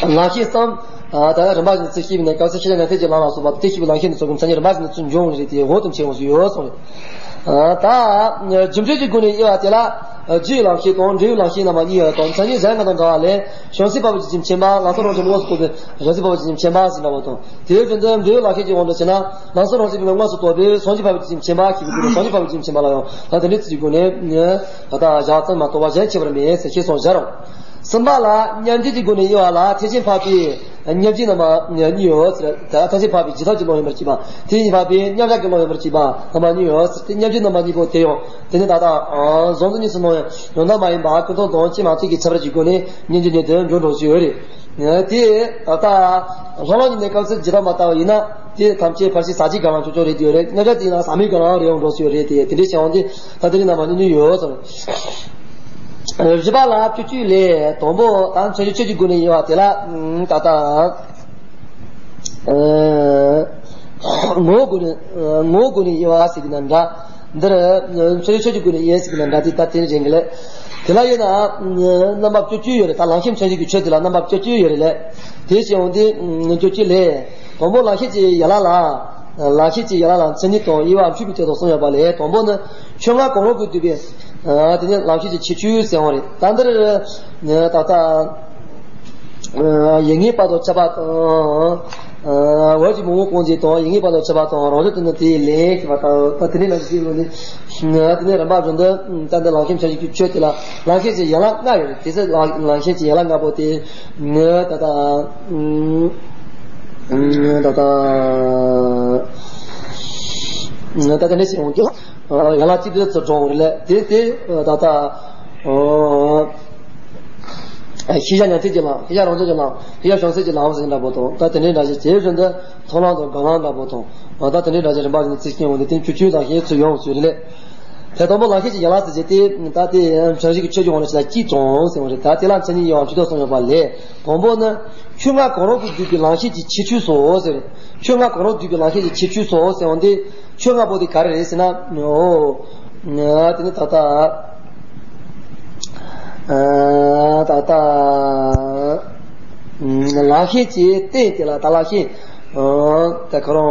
ལམ་ཤེས་སམ་ད་ལྟ་རིམ་པ་བཞིན་དུ་ཤེས་པའི་གནས་སྐབས་སུ་ཤེས་བྱ་ཉན་ཐོས་ཀྱི་ལམ་ལ་སོགས་པ་དེ་ཤེས་པའི་ལམ་ཤེས་ནི་ཚོགས་ཀྱི་མཚན་ཉིད་རིམ་པ་བཞིན་དུ་ཚུར་འབྱུང་བ་རེད་དེ་འོག་ཏུ་མཁྱེན་འོང་ཟེར་ཡོད་གསུངས་རེད། ད་རྒྱུ་འབྲས་ཀྱི་སྒོ་ནས་དབྱེ་བ་དེ་ལ། རྒྱུའི་ལམ་ཤེས་དང་འབྲས་བུའི་ལམ་ཤེས་རྣམ་པ་གཉིས་ཡོད་དང་། མཚན་ཉིད་གཞན་ལྔ་དང་འདྲ་བ་ལས། བྱང་སེམས་འཕགས་པའི་ཡུལ་གྱི་མཁྱེན་པ། ལམ་སང་རང་བཞིན་དངོས་སུ་རྟོགས་པའི་བྱང་སེམས་འཕགས་པའི་ཡུལ་གྱི་མཁྱེན་པ་ཟེར་འདྲ་བོ་དང་། དེའི་རྒྱུ་མཚན་འབྲས་བུའི་ལམ་ཤེས་ཀྱི་དབང་དུ་བྱས་ན། ལམ་སང་རང་བཞིན་དངོས་སུ་རྟོགས་པའི་སངས་རྒྱས་འཕགས་པའི་ཡུལ་གྱི་མཁྱེན་པ་ཞེས་པའི་སྐོར་ལ། སངས་རྒྱས་འཕགས་པའི་ཡུལ་གྱི་མཁྱེན་པ་ལ་ཡང་ད་དེ་འདྲའི་ཚུལ་གྱི་སྒོ་ནས་ད་ལྟ་བཞག་ཙམ་མ་གཏོགས་པ་གཞན་ཁྱད་པར་མེད་ཟེར། ཤེས་སོང་བཞག་རོགས། གསུམ་པ་ལ་མཉམ་རྗེས་ཀྱི་སྒོ་ནས་དབྱེ་བ་ལ། ཐེག་ཆེན་འཕགས་པའི་མཉམ་རྗེས་རྣམ་པ་གཉིས་ཡོད་ཟེར། ད་ཐེག་ཆེན་འཕགས་པའི་རྗེས་ཐོབ་ཀྱི་ཀློང་ཡིན་པར་བྱེད་པ། ཐེག་ཆེན་འཕགས་པའི་མཉམ་བཞག་གི་ཀློང་ཡིན་པར་བྱེད་པ་རྣམ་པ་གཉིས་ཡོད་ཟེར་ཏེ། མཉམ་རྗེས་རྣམ་པ་གཉིས་པོ་དེ་ཡང་དེ་ནི་ད་ལྟ་གཟུང་འཛིན་གཉིས་སུ་སྣང་ཡང་ཡང་དག་མ་ཡིན་པ་ཀུན་རྟོག་དང་དཔྱད་མ་དཔྱད་ཀྱི་ཁྱད་པར་གྱི་སྒོ་ནས་མཉམ་རྗེས་གཉིས་དུ་འགྱུར་འགྲོ་ཞིག་ཡོད་རེད། དེ་ད་ལྟ་ལྷག་ལྷག་གཉིས་ནས་སྐབས་སུ་རྗེས་ཐོབ་མ་ལྟ་བུ་ཡིན་ན། དེ་ཐམས་ཅད་ཕར་ཕྱིན་ཟག་བཅས་གང་ལའང་ཆོས་ཅན་རེད་ཀྱི་ཡོད་རེད། མཉམ་བཞག་དེ་ཡིན་ན་ཟག་མེད་གང་ལའང་རེད་ཡོང་འགྲོ་སྲིད་ཡོད་རེད་དེ། དེ་འདྲའི་བྱས་ཡོང་དུས་ད་དེ་རིང་རྣམ་པ་གཉིས་གཉིས་ཡོད་ཟེར། བཞི་པ་ལ་སྤྱོད་བཅུ་ལས། དང་པོ་ད་མཚན་གཞི་ཆོས་ཀྱི་སྒོ་ནས་དབྱེ་བ་དེ་ལ། ད་ལྟ་ངོ་བོ་སྒོ་ནས་ངོ་བོ་སྒོ་ནས་དབྱེ་བ་ཟེར་གྱི་ན་འདྲ། འདིར་མཚན་གཞི་ཆོས་ཀྱི་སྒོ་ནས་དབྱེ་ཟེར་གྱི་ན་འདྲ། དེ་ད་དེ་རེད་གི་ལས། དེ་ལ་དབྱེ་ན་རྣམ་པ་སྤྱོད་བཅུ་ཡོད་རེད། ད་ལམ་ཤེས་མཚན་གཞི་གི་ཆོས་དེ་ལ་རྣམ་པ་སྤྱོད་བཅུ་ཡོད་རེད་ལས། དེ་བྱས་ཡོང་དུས་སྤྱོད་བཅུ་ལས། དང་པོ་ལམ་ཤེས་ཀྱི་ཡན་ལག་ལ། ལམ་ཤེས་ཀྱི་ཡན་ལག་ལ་མཚན་ཉིད་དང་དབྱེ་བ་འཁྲུལ་པའི་དོན་དུ་གསུངས་ཡོད་པ་ལས། དང་པོ་ནི་ཆོས་ལྔ་གང་རུང་གིས་བསྡུས་པའི། དེ་ནི་ལམ་ཤེས་ཀྱི་ཁྱད་ཆོས་ཟེར་བ་རེད། ད་འདིར་ད་ལྟ་ཡུལ་ངེས་པ་དང་ཁྱབ་པ་དང་། འོག་གི་མང་པོ་གང་ཞིག་དང་ཡུལ་ངེས་པ་དང་ཁྱབ་པ་དང་རང་བཞིན་དུ་ནི་དེའི་ལས་ཞེས་པ་ལྟ་བུ། ད་དེ་ནས་ལམ་ཤེས་ཀྱི་ལོ་ནི། དེ་ནས་རིམ་པ་བཞིན་དུ་ད་འདི་ལམ་ཤེས་མཚན་གཞི་ཀྱི་ཆོས་དེ་ལ་ལམ་ཤེས་ཀྱི་ཡན་ལག་ལྔ་ཡོད་རེད། དེ་ཚེ་ལམ་ཤེས་ཀྱི་ཡན་ལག་ལྔ་པོ་དེ། ནི་ད་ལྟ་ད་ལྟ་ད་ལྟ་ནས་ཤེས་འོང་གི། ཡན་ལག་གཅིག་དེ་ཚོ་སྦྱོང་བ་རེད་ལས། དེ་དེ་ད་ལྟ་ཤེས་བྱ་ཉན་ཐོས་ཀྱི་ལམ། ཤེས་བྱ་རང་རྒྱུད་ཀྱི་ལམ། ཤེས་བྱ་བྱང་སེམས་ཀྱི་ལམ་ཟེར་འདྲ་པོ་དང་། ད་དེ་འདྲའི་འདྲ་ཞིག་བྱེད་བཞིན་དུ་མཐོང་ལམ་དང་སྒོམ་ལམ་འདྲ་པོ་དང་། ད་དེ་འདྲའི་འདྲ་ཞིག་རིམ་པ་བཞིན་དུ་ཚིག་རྐྱེན་འོང་དུས་དེ་ཆོས་ཆོས་དང་ཤེས་ཚུལ་ཡོང་ཚུལ་རེད་ལས། དེ་དང་པོ་ལམ་ཤེས་ཀྱི་ཡན་ལག་ཟེར་རྒྱུ་དེ་ད་དེ་མཚན་གཞི་གི་ཆོས་ཀྱི་དབང་དུ་བྱས་ན་གཅིག་དང་ཟེར་བ་རེད། ད་དེ་ལ་མཚན་ཉིད་དབྱེ་བ་འཁྲུལ་དོན་གསུངས་ཡོད་པ་ལས། དང་པོ་ནི་ཆོས་ལྔ་གང་རུང་གིས་བསྡུས་པའི་ལམ་ཤེས་ཀྱི་ཁྱད་ཆོས་སོ་ཟེར། ཆོས་ལྔ་གང་རུང་བསྡུས་པའི་ལམ་ཤེས་ཀྱི་ཁྱད་ཆོས་སོ་ཟེར་བ་དེ་ཆོས་ལྔ་པོ་དེ་ག་རེ་རེད་ཟེར་ན། འོ། དེ་ནི་ད་ལྟ་ད་ལྟ་ལམ་ཤེས་ཀྱི་རྟེན་དེ་ལ་ད་ལམ་ཤེས་ད་ཁོ་རང་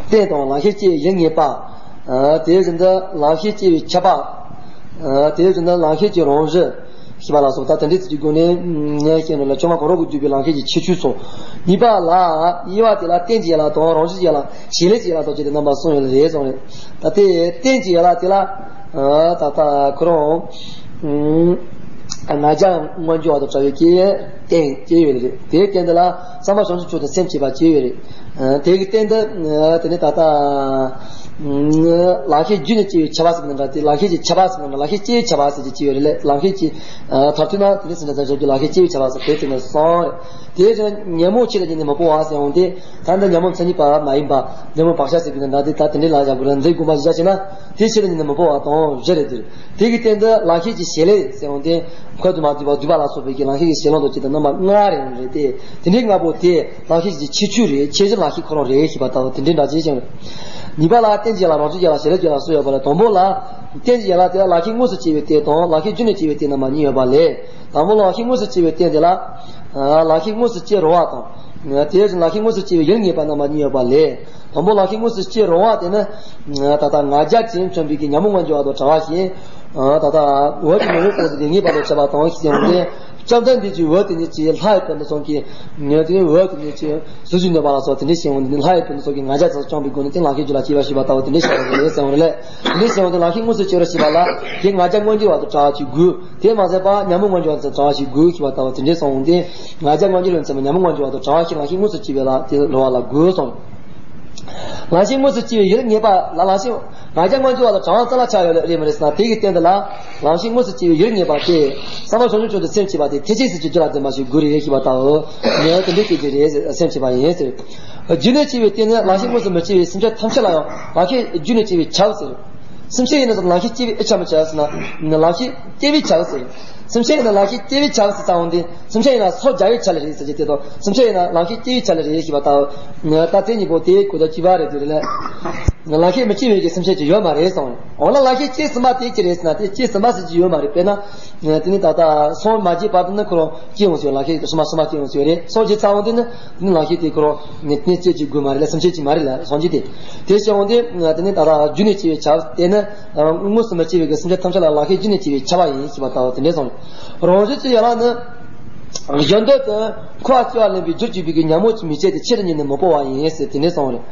རྟེན་དང་ལམ་ཤེས་ཀྱི་ཡུལ་ངེས་པ། དེ་བཞིན་དུ་ལམ་ཤེས་སྐྱེ་བའི་ཁྱབ་པ། དེ་བཞིན་དུ་ལམ་ཤེས་ཀྱི་རང་བཞིན་ཞེས་པ་ལ་སོགས་ད་དེ་འདྲའི་ཚིག་གི་སྒོ་ནས་ངས་བཤད་ནོ་ལ་ཆོས་ལྔ་གང་རུང་གིས་བསྡུས་པའི་ལམ་ཤེས་ཀྱི་ཁྱད་ཆོས་སོ། གཉིས་པ་ལ་དབྱེ་བ་དེ་ལ་རྟེན་གྱི་ཡན་ལག་དང་རང་བཞིན་གྱི་ཡན་ལག་བྱེད་ལས་ཀྱི་ཡན་ལག་དང་བཅས་ཏེ་རྣམ་པ་གསུམ་ཡོད་ལ་རེད་གསུངས་རེད། ད་དེ་རྟེན་གྱི་ཡན་ལག་དེ་ལ་ད་ལྟ་ཁོ་རང་ང་རྒྱལ་མངོན་གྱུར་བ་དང་བྲལ་བའི་སྐད་རྟེན་སྐྱེ་ཡོད་རེད། དེའི་རྟེན་དེ་ལ་བསམ་པ་བྱང་ཆུབ་མཆོག་ཏུ་སེམས་བསྐྱེད་པ་སྐྱེ་ཡོད་རེད། དེ་གི་རྟེན་དུ་དེ་ནི་ད་ལྟ་ལམ་ཤེས་རྒྱུ་ནས་སྐྱེ་བའི་ཁྱབ་པ་ཟེར་གྱི་ན་འདྲ། དེ་ལམ་ཤེས་ཀྱི་ཁྱབ་པ་ཟེར་གྱི་ན་འདྲ། ལམ་ཤེས་སྐྱེ་བའི་ཁྱབ་པ་ཟེར་གྱི་སྐྱེ་ཡོད་རེད་ལས། ལམ་ཤེས་ཀྱི་མཐར་ཐུག་ན་དེ་ནི་སེམས་ཅན་ཐམས་ཅད་ཀྱི་ལམ་ཤེས་སྐྱེ་བའི་ཁྱབ་པ་ཟེར་དེ་དེ་ནི་གསུངས་རེད། དེ་བཞིན་ཉོན་མོངས་ཆོས་ལ་སྙིང་ནས་མི་སྤོང་བ་ཟེར་འོང་དེ། ད་འདི་ཉོན་མོངས་མཚན་ཉིད་པ་མ་ཡིན་པ། ཉོན་མོངས་བག་ཆགས་ཟེར་གྱི་ན་འདྲ། དེ་ད་དེ་འདྲའི་ལ་བཞག་དགོས་རེད། འདི་དགོངས་པ་བཞག་བྱས་ན་དེ་ཆོས་ལ་སྙིང་ནས་མི་སྤོང་བ་དང་བཞི་རེད་དེ། དེ་གི་སྟེང་དུ་ལམ་ཤེས་ཀྱི་བྱེད་ལས་ཟེར་འོང་དེ། འཁོར་དུ་མ་འདུས་པ་འདུས་པ་ལ་སོགས་པའི་གི་ལམ་ཤེས་ཀྱི་བྱེད་ལམ་དང་བཅས་ཏེ་རྣམ་པ་ལྔ་རེ་ཡོད་རེད་དེ། དེ་འདྲའི་ལྔ་པོ་དེ་ལམ་ཤེས་ཀྱི་ཁྱད་ཆོས་རེད། ཁྱད་གཞི་ལམ་ཤེས་ཁོ་རང་རེད་ཞེས་པ་ལྟ་བུ་དེ་འདྲའི་འདྲ་ཅན་ཅིག་རེད། གཉིས་པ་ལ་རྟེན་གྱི་ཡན་ལག་རང་བཞིན་གྱི་ཡན་ལག་བྱེད་ལས་ཀྱི་ཡན་ལག་གསུམ་ཡོད་པ་ལས། དང་པོ་ལ་རྟེན་གྱི་ཡན་ལག་དེ་ལ་ལམ་ཤེས་དངོས་སུ་སྐྱེ་བའི་རྟེན་དང་ལམ་ཤེས་རྒྱུ་ནས་སྐྱེ་བའི་རྟེན་རྣམ་པ་གཉིས་ཡོད་པ་ལས། དང་པོ་ལམ་ཤེས་དངོས་སུ་སྐྱེ་བའི་རྟེན་དེ་ལ་ལམ་ཤེས་དངོས་སུ་སྐྱེ་རུང་བ་དང་། དེ་བཞིན་ལམ་ཤེས་དངོས་སུ་སྐྱེ་བའི་ཡུལ་ངེས་པ་རྣམ་པ་གཉིས་ཡོད་པ་ལས། དང་པོ་ལམ་ཤེས་དངོས་སུ་སྐྱེ་རུང་བ་དེ་ནི། ད་ལྟ་ང་རྒྱལ་ཅན་མཚོན་པའི་གི་ཉོན་མོངས་མངོན་གྱུར་བ་དང་བྲལ་བ་ཞིག་ད་ལྟ་འོག་གི་མང་པོ་གང་ཞིག་དེ་ངེས་པ་དང་ཁྱབ་པ་དང་ཞེས་ཡོང་སྟེ། བཅོམ་ལྡན་འདས་ཀྱིས་འོག་དེ་ཉིད་ཀྱི་ལྷ་ཡི་དོན་དུ་གསུངས་ཀྱི། ངས་དེ་འོག་དེ་ཉིད་ཀྱི་ཟུར་ཞིག་ནོད་པ་ལ་སོགས་དེ་འདྲ་ཞིག་ཡོང་སྟེ་ལྷ་ཡི་དོན་དུ་གསུངས་ཀྱི་ང་རྒྱལ་ཚོགས་བཅོམ་པའི་སྒོ་ནས་དེ་ལམ་ཤེས་རྒྱུད་ལ་སྐྱེ་བ་ཞེས་པ་ལྟ་བུ་དེ་འདྲ་ཞིག་རེད་ཟེར་བ་རེད། དེ་འདྲ་ཞིག་ཡོང་སྟེ་ལམ་ཤེས་དངོས་སུ་སྐྱེ་རུ་ཞེས་པ་ལ་དེ་ང་རྒྱལ་མངོན་གྱུར་བ་དང་བྲལ་བ་ཞིག་དགོས། དེ་མ་ཟད་པ་ཉོན་མོངས་མངོན་གྱུར་བ་དང་བྲལ་བ་ཞིག་དགོས་ཞེས་པ་ལྟ་བུ་དེ་འདྲ་གསུངས་ཏེ། ང་རྒྱལ་མངོན་གྱུར་ཡོད་ཚད་མ་ཉོན་མོངས་མངོན་གྱུར་བ་དང་བྲལ་བ་ཞིག་ལམ་ཤེས་དངོས་སུ་སྐྱེ་བའི་ལ་དེ་རུང་བ་ལ་དགོས་གསུངས། ལམ་ཤེས་དངོས་སུ་སྐྱེ་བའི་ཡུལ་ངེས་པ་ལ་ལམ་ཤེས་ང་རྒྱལ་མངོན་གྱུར་བ་དང་བྲལ་བ་རྩ་ལ་ཆགས་ཡོད་ལ་རེད་མ་རེད་ཟེར་ན། དེ་གི་སྟེང་དུ་ལ་ལམ་ཤེས་དངོས་སུ་སྐྱེ་བའི་ཡུལ་ངེས་པ་དེ་བསམ་པ་བྱང་ཆུབ་མཆོག་ཏུ་སེམས་བསྐྱེད་པ་དེ་ཐེག་ཆེན་སྲིད་ཀྱི་རྒྱུད་ལ་འཛིན་པ་ཞིག་དགོས་རེད་ཞེས་པ་ལྟ་བུ། ངས་དེ་འདྲའི་སྐད་ཆ་རེད་ཟེར་སེམས་བསྐྱེད་པ་ཡིན་ཟེར། རྒྱུ་ནས་སྐྱེ་བའི་རྟེན་ནི་ལམ་ཤེས་དངོས་སུ་མི་སྐྱེ་བའི་སེམས་ཅན་ཐམས་ཅད་ལ་ཡང་ལམ་ཤེས་རྒྱུ་ནས་སྐྱེ་བའི་ཆགས་ཟེར། སེམས་ཅན་ཡིན་ན་ལམ་ཤེས་སྐྱེ་བའི་ཨེ་ཆ་མི་ཆགས་ཟེར་ན། ལམ་ཤེས་སྐྱེ་བའི་ཆགས་ཟེར། སེམས་ཅན་ཡིན་ན་ལམ་ཤེས་སྐྱེ་བའི་ཆ་ཟེར་ཙམ་འོང་དུས། སེམས་ཅན་ཡིན་ན་སོ་བརྒྱ་བའི་ཆ་ལ་རེད་ཟེར་གྱི་དེ་དང་། སེམས་ཅན་ཡིན་ན་ལམ་ཤེས་སྐྱེ་བའི་ཆ་ལ་རེད་ཞེས་པ་ལྟ་བུ། ད་དེ་གཉིས་པོ་དེའི་གོ་ད་གཅིག་པ་རེད་དེ་རེད་ལ། ལམ་ཤེས་མི་སྐྱེ་བའི་གི་སེམས་ཅན་ཅིག་ཡོད་མ་རེད་གསུངས། འོ་ན་ལམ་ཤེས་སྐྱེས་ཟིན་པ་དེ་ཅི་རེད་ཟེར་ན། དེ་སྐྱེས་ཟིན་པ་ཟེར་གྱི་ཡོད་མ་རེད། དཔེར་ན། དེ་ནི་ད་ལྟ་སོ་མ་བརྒྱབ་བར་དུ་ནི་ཁོ་རང་སྐྱེ་འོང་ཟེར། ལམ་ཤེས་སོ་མ་སོ་མ་སྐྱེ་འོང་ཟེར་རེད། སོ་བརྒྱབ་ཚར་འོང་དུས་ནི་དེ་ནི་ལམ་ཤེས་དེ་ཁོ་རང་ནི་དེ་སྐྱེ་བྱེད་དགོས་མ་རེད་ལ། སེམས་ཅན་ཅིག་མ་རེད་ལ། སངས་རྒྱས་དེ། དེ་བྱས་འོང་དུས་དེ་ནི་ད་ལྟ་རྒྱུ་ནི་སྐྱེ་བའི་ཆ་དེ་ནི། དངོས་སུ་མི་སྐྱེ་བའི་གི་སེམས་ཅན་ཐམས་ཅད་ལ་ལམ་ཤེས་རྒྱུ་ནི་སྐྱེ་བའི་ཆ་བ་ཡིན་ཞེས་པ་ལྟ་བུ་དེ་འདྲས་གསུངས། རང་བཞིན་གྱི་ཡན་ལག་ནི། གཞན་དོན་དུ་འཁོར་བ་སྐྱེ་བ་ལེན་པའི་རྒྱུར་གྱུར་པའི་གི་ཉོན་མོངས་ཀྱི་མི་སྐྱེ་སྟེ། ཆེད་དུ་གཉེར་ནས་མི་སྤོང་བ་ཡིན་ཟེར་དེ་འདྲས་གསུངས་རེད།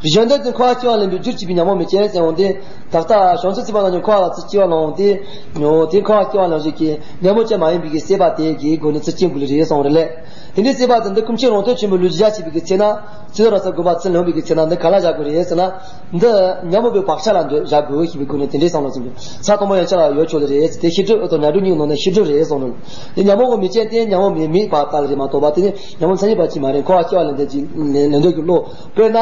གཞན་དོན་དུ་འཁོར་བ་སྐྱེ་བ་ལེན་པའི་རྒྱུར་གྱུར་པའི་ཉོན་མོངས་མི་སྐྱེ་ཟེར་འོང་དུས། ད་ལྟ་བྱང་ཆུབ་སེམས་དཔའ་རྣམས་ཀྱིས་འཁོར་བ་ལ་ཚུར་སྐྱེ་བ་ལེན་འོང་དུས། དེ་འཁོར་བ་སྐྱེ་བ་ལེན་བྱེད་ཀྱི་ཉོན་མོངས་ཅན་མ་ཡིན་པའི་གི་སྲེད་པ་དེ་གི་སྒོ་ནས་ཚུར་སྐྱེ་དགོས་ལེ་རེད་གསུངས་རེད་ལས། དེ་འདྲའི་སྲེད་པ་དེ་འདི་ཀུན་མཁྱེན་རང་དོན་ཆེན་པོའི་ལུས་ཀྱིས་བཞག་བྱས་པའི་གི་ཚེ་ན། ཚེ་རབས་ས་དགོན་པ་ཚུར་ལེན་པའི་གི་ཚེ་ན་འདི་ག་ལ་བཞག་དགོས་རེད་ཟེར་ན། འདི་ཉོན་མོངས་པའི་བག་ཆགས་ལ་འདི་བཞག་དགོས་ཞེས་པའི་སྒོ་ནས་དེ་འདྲའི་བསམ་བློ་ཟིན་པས། ས་དང་པོ་ཡན་ཆད་ལ་ཡོད་ཆོག་ལེ་རེད། དེ་ཤེས་སྒྲིབ་དང་ནད་གྲོགས་གཉིས་ནང་ནས་ཤེས་སྒྲིབ་རེད་གསུངས་ནས། དེ་ཉོན་མོངས་ཀྱི་མི་སྐྱེ་སྟེ་ཉོན་མོངས་མེད་མེད་པ་ལྟ་ལ་རེད་མ་གཏོགས་པ། དེ་ནི་ཉོན་མོངས་མཚན་ཉིད་པ་ཅིག་མ་རེད། འཁོར་བ་སྐྱེ་བ་ལེན་འདོད་ཀྱི་ལེན་འདོད་ཀྱི་བློ། དཔེར་ན།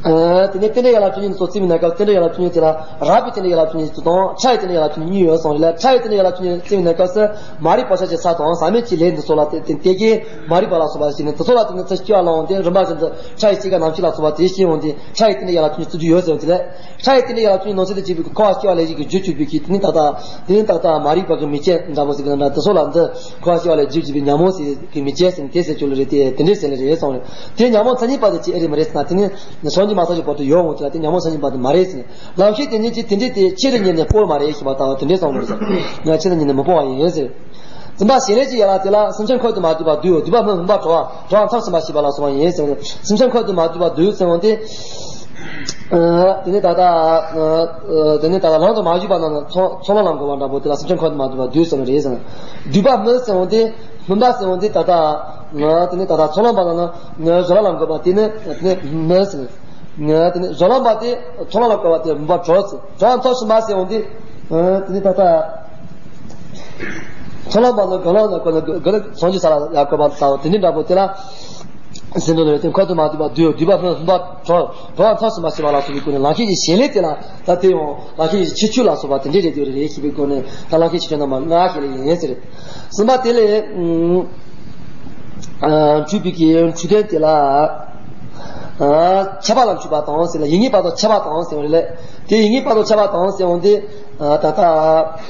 དེ་ནས་རྟེན་འབྲེལ་ཡན་ལག་བཅུ་གཉིས་སོགས་བརྩི་བའི་གནས་སྐབས། རྟེན་འབྲེལ་ཡན་ལག་བཅུ་གཉིས་དེ་ལ་རགས་པའི་རྟེན་འབྲེལ་ཡན་ལག་བཅུ་གཉིས་དང་ཕྲ་བའི་རྟེན་འབྲེལ་ཡན་ལག་བཅུ་གཉིས་གཉིས་ཡོད་གསུངས་རེད་ལ། ཕྲ་བའི་རྟེན་འབྲེལ་ཡན་ལག་བཅུ་གཉིས་བརྩི་བའི་གནས་སྐབས་སུ་མ་རིག་པ་ཤ་ཆེ་ས་དང་ཟག་མེད་ཀྱི་ལས་འདི་ཚོ་ལ་བརྟེན་ཏེ་གི་མ་རིག་པ་ལ་སོགས་པ་ཞིག་ནི་དེ་ཚོ་ལ་བརྟེན་ཏེ་ཚུར་སྐྱེ་བ་ལེན་འོང་དུས། རིམ་པ་བཞིན་དུ་ཕྲ་བའི་སྐྱེ་རྒ་ན་འཆི་ལ་སོགས་པ་དེ་སྐྱེ་འོང་དུས། ཕྲ་བའི་རྟེན་འབྲེལ་ཡན་ལག་བཅུ་གཉིས་བརྩི་རྒྱུ་ཡོད་ཟེར་བ་དེ་ལས། ཕྲ་བའི་རྟེན་འབྲེལ་ཡན་ལག་བཅུ་གཉིས་ནང་གསེས་དུ་བྱས་པའི་འཁོར་བ་སྐྱེ་བ་ལེན་བྱེད་ཀྱི་རྒྱུར་གྱུར་པའི་གི་དེ་ནི་ད་ལྟ་དེ་ནི་ད་ལྟ་མ་རིག་པ་གི་མི་སྐྱེ་འདྲ་པོ་ཟེར་གི་ན་འདྲ། དེ་ཚོ་ལ་འདི་འཁོར་བ་སྐྱེ་བ་ལེན་བྱེད་ཀྱི་རྒྱུར་གྱུར་པའི་ཉོན་མོངས་ཟེར་གི་མི་སྐྱེ་ཟེར་ནས་དེ་ཟེར་རྒྱུ་ལེ་རེད། དེ་དེ་འདྲས་ཟེར་ལེ་རེད་གསུངས་རེད། དེ་ཉོན་མོངས་མཚན་ཉིད་པ་དེ་ཅི་ཨེ་རེད་མ་རེད་ཟེར་ན། དེ་ནི་སངས་རྒྱས་མ་ཐོབ་ཀྱི་བར་དུ་ཡོད་འོང་དུས་ལ་དེ་ཉོན་མོངས་མཚན་ཉིད་པ་དེ་མ་རེད་ཟེར་ནས། ལམ་ཤེས་དེ་ཉིད་ཀྱིས་དེ་འདྲས་དེ་ཆེད་དུ་གཉེར་ནས་སྤོང་བ་མ་རེད་ཞེས་པ་ལྟ་བུ་དེ་འདྲས་གསུངས་པ་རེད་ཟེར། ང་ཆེད་དུ་གཉེར་ནས་མི་སྤོང་བ་ཡིན་ཟེར། བརྩོན་པ་བྱེད་ལས་ཀྱི་ཡན་ལག་དེ་ལ་སེམས་ཅན་འཁོར་དུ་མ་འདུས་པ་འདུལ། འདུས་པ་སྨིན་སྨིན་པ་གྲོལ་བ་གྲོལ་བ་མཚམས་སུ་མ་ཞེས་པ་ལ་སོགས་པ་ཡིན་ཟེར། སེམས་ཅན་འཁོར་དུ་མ་འདུས་པ་འདུལ་ཟེར་འོང་དུས། ཨ། དེ་ནི་ད་ལྟ། ཨ། དེ་ནི་ད་ལྟ་ལམ་དུ་མ་ཞུགས་པ་རྣམས་ལ་ཚོགས་ཚོགས་ལམ་ལ་འགོད་པ་འདྲ་པོ་དེ་ལ་སེམས་ཅན་འཁོར་དུ་མ་འདུས་པ་འདུལ་ཟེར་ནི་རེད་ཟེར། འདུས་པ་སྨིན་ཟེར་འོང་དུས། སྨིན་པ་ཟེར་འོང་དུས་ད་ལྟ། ཨ། དེ་ནི་ད་ལྟ་ཚོགས་ལམ་པ་རྣམས་ལ་བཟོད་པ་ལ་འགོད་པ་དེ་ནི་དེ་ནི་སྨིན་ཟེར། དེ་ནི་བཟོད་ལམ་པ་དེ་ཚོགས་ལམ་ལ་འགོད་པ་དེ་སྨིན་པ་གྲོལ་ཟེར། གྲོལ་མཚམས་སུ་མ་ཟེར་འོང་དུས། ཨ། དེ་ནི་ད་ལྟ། ཚོགས་ལམ་པ་ལ་དགེ་སློང་ལ་དགེ་སློང་སངས་རྒྱས་ས་ལ་ཡར་བཀོད་པ་ལྟ་བུ་དེ་འདྲའི་འདྲ་པོ་དེ་ལ། ཟིན་འགྲོ་ལ་དེ་འཁོར་དུ་མ་འདུས་པ་འདུལ། འདུས་པ་སྨིན་སྨིན་པ་གྲོལ། གྲོལ་བ་མཚམས་སུ་མ་ཟེར་བ་ལ་སོགས་པའི་སྒོ་ནས་ལམ་ཤེས་ཀྱི་བྱེད་ལས་དེ་ལ་ད་དེ་ཡང་ལམ་ཤེས་ཀྱི་ཁྱད་ཆོས་ལ་སོགས་པ་དེ་འདྲའི་རེད་དེ་རེད་ཞེས་པའི་སྒོ་ནས། ད་ལམ་ཤེས་ཁྱད་ཆོས་རྣམ་པ་ལྔ་ཞིག་ལ་ཡིན་ཟེར། གསུམ་པ་དེ་ལས། ཨ། འཁྲུལ་པའི་གི་འཁྲུལ་དོན་དེ་ལ། ཨ། ཁྱབ་པ་ལ་འཁྲུལ་པ་དང་ཟེར་ལ། ཡིན་ངེས་པ་དང་ཁྱབ་པ་དང་ཟེར་བ་རེད་ལས། དེ་ཡིན་ངེས་པ་དང་ཁྱབ་པ་དང་ཟེར་འོང་དུས། ད་ལྟ་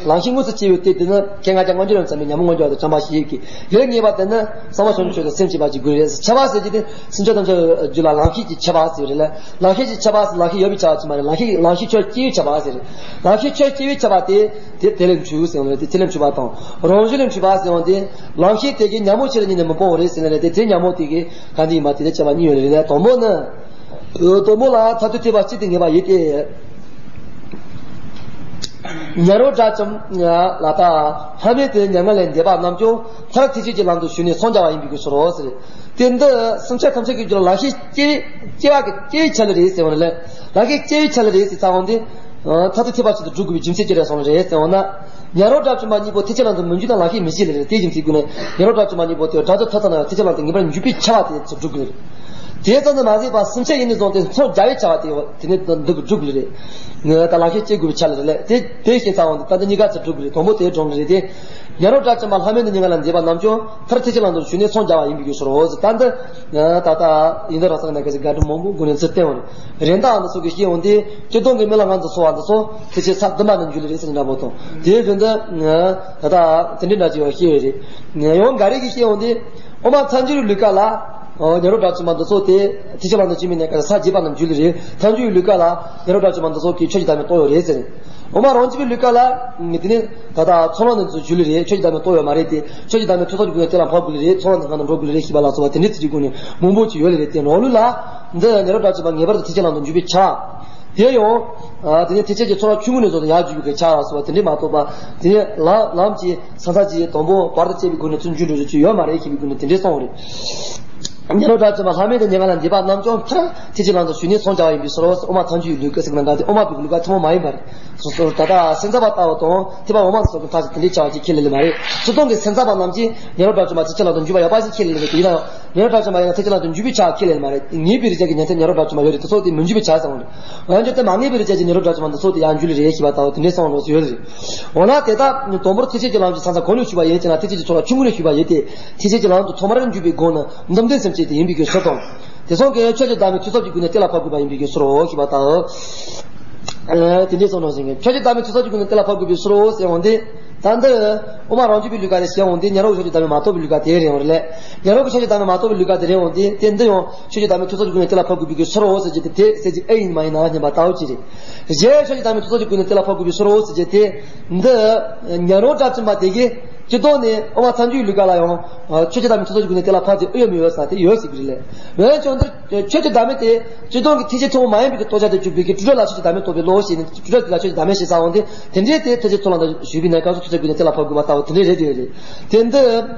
ལམ་ཤེས་དངོས་སུ་སྐྱེ་བའི་དེ་དེ་ནི་ཁྱེད་ལྔ་བརྒྱ་ལྔ་བཅུ་ལ་བརྩམས་པའི་ཉམས་མྱོང་མངོན་གྱུར་དང་བྱམས་པ་ཞིག་གིས། ཡིན་ངེས་པ་དེ་ནི་གསང་བ་བྱང་ཆུབ་མཆོག་ཏུ་སེམས་བསྐྱེད་པ་ཅིག་དགོས་རེད། ཁྱབ་པ་ཟེར་གྱི་དེ་སེམས་ཅན་ཐམས་ཅད་རྒྱུད་ལ་ལམ་ཤེས་ཀྱི་ཁྱབ་པ་ཟེར་རེད་ལ། ལམ་ཤེས་ཀྱི་ཁྱབ་པ་ཟེར་ལམ་ཤེས་ཡོད་པའི་ཁྱབ་པ་ཅིག་མ་རེད། ལམ་ཤེས་ལམ་ཤེས་ཆོས་སྐྱེ་བའི་ཁྱབ་པ་ཟེར་རེད། ལམ་ཤེས་ཆོས་སྐྱེ་བའི་ཁྱབ་པ་དེ་དེ་དེ་ལས་འཁྲུལ་ཟེར་བ་རེད། དེ་དེ་ལས་འཁྲུལ་པ་དང་། རང་བཞིན་ལས་འཁྲུལ་པ་ཟེར་བ་དེ་ལམ་ཤེས་དེ་གི་ཉོན་མོངས་ཆེད་ལ་གཉེར་ནས་མི་སྤོང་བ་རེད་ཟེར་ན་རེད། དེ་དེ་ཉོན་མོངས་དེ་གི་ག་འདི་ཡིན་པ་དེ་ལས་ཁྱབ་པ་གཉིས་ཡོད་རེད་ལ། དང་པོ་ནི། དང་པོ་ལ་མཐར་ཐུག་ཐེག་པ་གཅིག་ཏུ་ངེས་པ་ཡིན་ཏེ། ཉོན་རོགས་དགྲ་བཅོམ་ལ་དག་ལྷག་མེད་དུ་མྱ་ངན་ལས་འདས་པ་རྣམས་ཀྱང་མཐར་ཐེག་ཆེན་གྱི་ལམ་དུ་ཞུགས་ནས་འཚང་རྒྱ་བ་ཡིན་པའི་གི་ཕྱིར་རོ་ཟེར། དེ་འདི་སེམས་ཅན་ཐམས་ཅད་ཀྱི་རྒྱུད་ལ་ལམ་ཤེས་སྐྱེ་སྐྱེ་བ་གི་སྐྱེ་བའི་ཆ་ལ་རེད་ཟེར་བ་ལས། ལམ་ཤེས་སྐྱེ་བའི་ཆ་ལ་རེད་ཟེར་ཚར་འོང་དུས། མཐར་ཐུག་ཐེག་པ་གཅིག་ཏུ་འགྲོ་དགོས་པའི་རྒྱུ་མཚན་ཅི་རེད་གསུངས་ལ་རེད་ཟེར་འོང་ན། ཉོན་རོགས་དགྲ་བཅོམ་པ་གཉིས་པོ་ཐེག་ཆེན་ལམ་དུ་མི་འཇུག་ན་ལམ་ཤེས་མི་སྐྱེ་ལ་རེད། དེའི་རྒྱུ་མཚན་ཀུན་ནས་ཉོན་རོགས་དགྲ་བཅོམ་པ་གཉིས་པོ་དེ་དགྲ་བཅོམ་ཐོབ་ཚར་ན་ཡང་ཐེག་ཆེན་ལམ་དུ་ངེས་པར་འཇུག་པའི་ཆ་བ་དེ་ཚུར་འགྲོ་དགོས་ལ་རེད། དེ་ཙམ་དུ་མ་ཟད་པར་སེམས་ཅན་ཡིན་ནི་བཟུང་སྟེ་འཚང་རྒྱ་བའི་ཆ་བ་དེ་དེ་ནས་འདི་གི་འགྲུབ་དགོས་ལ་རེད། ངས་ད་ལམ་ཤེས་སྐྱེ་དགོས་པའི་ཆ་ལ་རེད་ལ། དེ་དེ་ཤེས་ཚར་འོང་དུས་ད་འདི་གཉིས་ཀ་ཚུར་འགྲོ་དགོས་ལ་རེད། དང་པོ་དེ་གྲོང་ལ་རེད་དེ། ཉོན་རོགས་དགྲ་བཅོམ་པ་ལྷག་མེད་དུ་མྱ་ངན་ལས་འདས་པ་རྣམས་ཀྱང་མཐར་ཐེག་ཆེན་ལམ་དུ་ཞུགས་ནས་འཚང་རྒྱ་བ་ཡིན་པའི་གི་ཕྱིར་རོ་ཟེར། ད་འདི་ད་ལྟ་ཡིན་ད་རང་སང་ན་ག་ཟེར་དགའ་སྒྲུབ་མང་པོ་སྒོ་ནས་ཚུར་བསྟན་བ་རེད། རེད་མདའ་འདི་ཚོ་གི་སྐྱེ་འོང་དུས་སྐྱེ་གདོང་གི་མི་ལ་ང་ཚོ་ཚོར་བ་འདི་ཚོ་ཐེག་ཆེན་ས་བདུན་པ་ནས་འཇུག་ལེ་རེད་ཟེར་འདྲ་པོ་དང་། དེའི་རྒྱུན་དུ་ད་ལྟ་དེ་འདྲའི་འདྲ་ཅིག་ཡང་སྐྱེ་བས་རེད། ཡང་འགའ་རེ་གི་སྐྱེ་འོང་དུས། ཨོ་མ་མཐའ་འཇུག་ལུས་ཀ་ལ། ཨོ་ཉོན་རོགས་དགྲ་བཅོམ་པ་འདི་ཚོ་དེ་ཐེག་ཆེན་ལམ་དུ་ཞུགས་མི་ནས་ཀ་ས་བརྒྱད་པ་རྣམས་འཇུག་ལེ་རེད། མཐའ་འཇུག་ལུས་ཀ་ལ་ཉོན་རོགས་དགྲ་བཅོམ་པ་འདི་ཚོ་གིས་ཆོས་ཀྱི་བདག་མེད་རྟོགས་ཡོད་རེད་ཟེར། ཨོ་མ་རང་རྒྱུད་པའི་ལུས་ཀ་ལ་དེ་ནི་ད་ལྟ་ཚོགས་ལམ་ནས་ཚུར་འཇུག་ལེ་རེད། ཆོས་ཀྱི་བདག་མེད་རྟོགས་ཡོད་མ་རེད་དེ། ཆོས་ཀྱི་བདག་མེད་ཐོབ་ཐོབ་ཀྱི་སྐུ་ནས་དེ་ལ་འཕགས་དགོས་ལེ་རེད། ཚོགས་ལམ་ནས་གང་དུ་འགྲོ་དགོས་ལེ་རེད་ཞེས་པ་ལ་སོགས་པ་དེ་འདྲའི་ཚིག་གི་སྒོ་ནས་མང་པོ་ཅིག་ཡོད་ལེ་རེད་དེ། རང་ལུགས་ལ་འདི་ཉོན་རོགས་དགྲ་བཅོམ་པ་ངེས་པར་དུ་ཐེག་ཆེན་ལམ་དུ་འཇུག་པའི་ཆ། དེ་ཡང་། ཨ། དེ་ནས་ཐེག་ཆེན་གྱི་ཚོགས་ལམ་ཆུང་ངུ་ནས་བཟུང་སྟེ་ཡར་འཇུག་པའི་ཆ་ལ་སོགས་པ་དེ་འདྲའི་མ་གཏོགས་པ། དེ་ནས་ལམ་ལམ་གྱི་ས་མཚམས་ཀྱི་དང་པོ་བར་དུ་བཅད་པའི་སྒོ་ནས་ཚུར་འཇུག་འགྲོ་རྒྱུ་ཅིག་ཡོད་མ་རེད་ཞེས་པའི་སྒོ་ནས་དེ་འདྲའི་གསུངས་པ་རེད། ཉོན་རོགས་དགྲ་བཅོམ་པ་ལྷག་མེད་དུ་ཉེ་བ་ལ་འདུད་པ་རྣམས་ཀྱང་མཐར་ཐེག་ཆེན་ལམ་དུ་ཞུགས་ནས་སངས་རྒྱ་བ་ཡིན་པའི་ཕྱིར་རོ། དབུ་མ་ཐལ་འགྱུར་ལུགས་ཀྱི་ཟེར་ན་འདྲ་སྟེ། དབུ་མ་པའི་ལུགས་ཀ་ཐུན་མོང་མ་ཡིན་པར་སོ་སོར་ད་ལྟ་སེམས་ཙམ་པ་ལྟ་བུ་དང་ཐེག་པ་འོག་མ་སོགས་ཀྱི་མཐའ་ཞིག་དེ་འདྲའི་བྱ་བ་ཅིག་ཁས་ལེན་ལེ་མ་རེད། སྤྱིར་བཏང་གི་སེམས་ཙམ་པ་རྣམས་ཀྱིས་ཉོན་རོགས་དགྲ་བཅོམ་པ་ཐེག་ཆེན་ལམ་དུ་འཇུག་པ་ཡག་པ་ཞིག་ཁས་ལེན་ལེ་མ་རེད། ཡིན་ན་ཡང་ཉོན་རོགས་དགྲ་བཅོམ་པ་ཡིན་ན་ཐེག་ཆེན་ལམ་དུ་འཇུག་པའི་ཆ་ཁས་ལེན་མ་རེད། ངེས་པའི་རིགས་ཅན་གྱི་ཉན་ཐོས་ཉོན་རོགས་དགྲ་བཅོམ་པ་ཡོད་རེད། དེ་ཚོ་དེ་མི་འཇུག་པའི་ཆ་ཟེར་བ་རེད། འོན་ཀྱང་དེ་མ་ངེས་པའི་རིགས་ཅན་གྱི་ཉོན་རོགས་དགྲ་བཅོམ་པ་འདི་ཚོ་དེ་ཡང་འཇུག་ལེ་རེད་ཞེས་པ་ལྟ་བུ་དེ་འདྲའི་གསུང་རོགས་སུ་ཡོད་རེད། འོ་ན་དེ་ལྟར་དང་པོར་ཐེག་ཆེན་གྱི་ལམ་གྱི་ས་མཚམས་གང་ལ་ཞུགས་པ་ཡིན་ཞེ་ན། ཐེག་ཆེན་གྱི་ཕྱོགས་ལ་ཆུང་ངུ་ནས་ཞུགས་པ་ཡིན་ཏེ། ཐེག་ཆེན་གྱི་ལམ་དུ་ཐོག་མར་འཇུག་པའི་སྒོ་ནི་བཅོམ་ལྡན་སེམས་བསྐྱེད་དེ་ཡིན་པའི་གི་ཕྱིར་དང་། དེ་སོང་གི་ཆོས་ཀྱི་བདག་མེད་འཐུས་ཚབ་ཀྱི་སྒོ་ནས་གཏན་ལ་ཕབ་དགོས་པ་ཡིན་པའི་གི་ཕྱིར་རོ་ཞེས་པ་ལྟ་བུ། ཨ་དེ་འདྲའི་གསུང་རོགས་ཟེར་མཁན། ཆོས་ཀྱི་བདག་མེད་འཐུས་ཚབ་ཀྱི་སྒོ་ནས་གཏན་ལ་ཕབ་དགོས་པའི་ཕྱིར་རོ་ཟེར་འོང་དེ། ད་འདི་དབུ་མ་རང་རྒྱུད་པའི་ལུགས་ཀ་དེ་བྱས་འོང་དེ། ཉོན་རོགས་ཀྱི་ཆོས་ཀྱི་བདག་མེད་མ་རྟོགས་པའི་ལུགས་ཀ་དེ་རེད་འོང་རེད་ལེ། ཉོན་རོགས་ཀྱི་ཆོས་ཀྱི་བདག་མེད་མ་རྟོགས་པའི་ལུགས་ཀ་དེ་རེད་འོང་དེ། དེ་འདི་ཡང་ཆོས་ཀྱི་བདག་མེད་འཐུས་ཚབ་ཀྱི་སྒོ་ནས་གཏན་ལ་ཕབ་དགོས་པའི་གི་ཕྱིར་རོ་ཟེར་རྒྱུ་དེ། དེ་ཟེར་རྒྱུ་ཨེ་ཡིན་མ་ཡིན་ན་སྙམ་པ་ལྟ་བུ་ཅིག་རེད། གཞན་ཆོས་ཀྱི་བདག་མེད་འཐུས་ཚབ་ཀྱི་སྒོ་ནས་གཏན་ལ་ཕབ་དགོས་པའི་ཕྱིར་རོ་ཟེར་རྒྱུ་དེ། འདི་ཉོན་རོགས་དགྲ་བཅོམ་པ་དེ་གིས་སྤྱིར་བཏང་ནས་དབུ་མ་ཐལ་འགྱུར་ལུགས་ཀ་ལ་ཡང་ཆོས་ཀྱི་བདག་མེད་འཐུས་ཚབ་ཀྱི་སྒོ་ནས་གཏན་ལ་ཕབ་ཅིག་ཨེ་ཡོད་མི་ཡོད་ཟེར་ན་དེ་ཡོད་ཟེར་གྱི་རེད་ལེ། འོན་ཀྱང་འདིར་ཆོས་ཀྱི་བདག་མེད་དེ་སྤྱིར་བཏང་གི་ཐེག་ཆེན་ཐུན་མོང་མ་ཡིན་པའི་གི་རྟོགས་བྱ་དུ་གྱུར་པའི་གི་སྤྲོས་བྲལ་ལ་ཆོས་ཀྱི་བདག་མེད་རྟོགས་པའི་བློ་ཞེས་ནས། སྤྲོས་བྲལ་དེ་ལ་ཆོས་ཀྱི་བདག་མེད་ཞེས་བྱ་འོང་དེ། དེ་འདྲའི་དེ་ཐེག་ཆེན་ཚུལ་ལམ་དུ་ཞུགས་པའི་གནས་སྐབས་སུ་ཐུགས་རྗེ་སྒོ་ནས་གཏན་ལ་ཕབ་དགོས་པ་ལྟ་བུ་དེ་འདྲའི་རེད་དེ་ཡོད་རེད། དེ་འདི་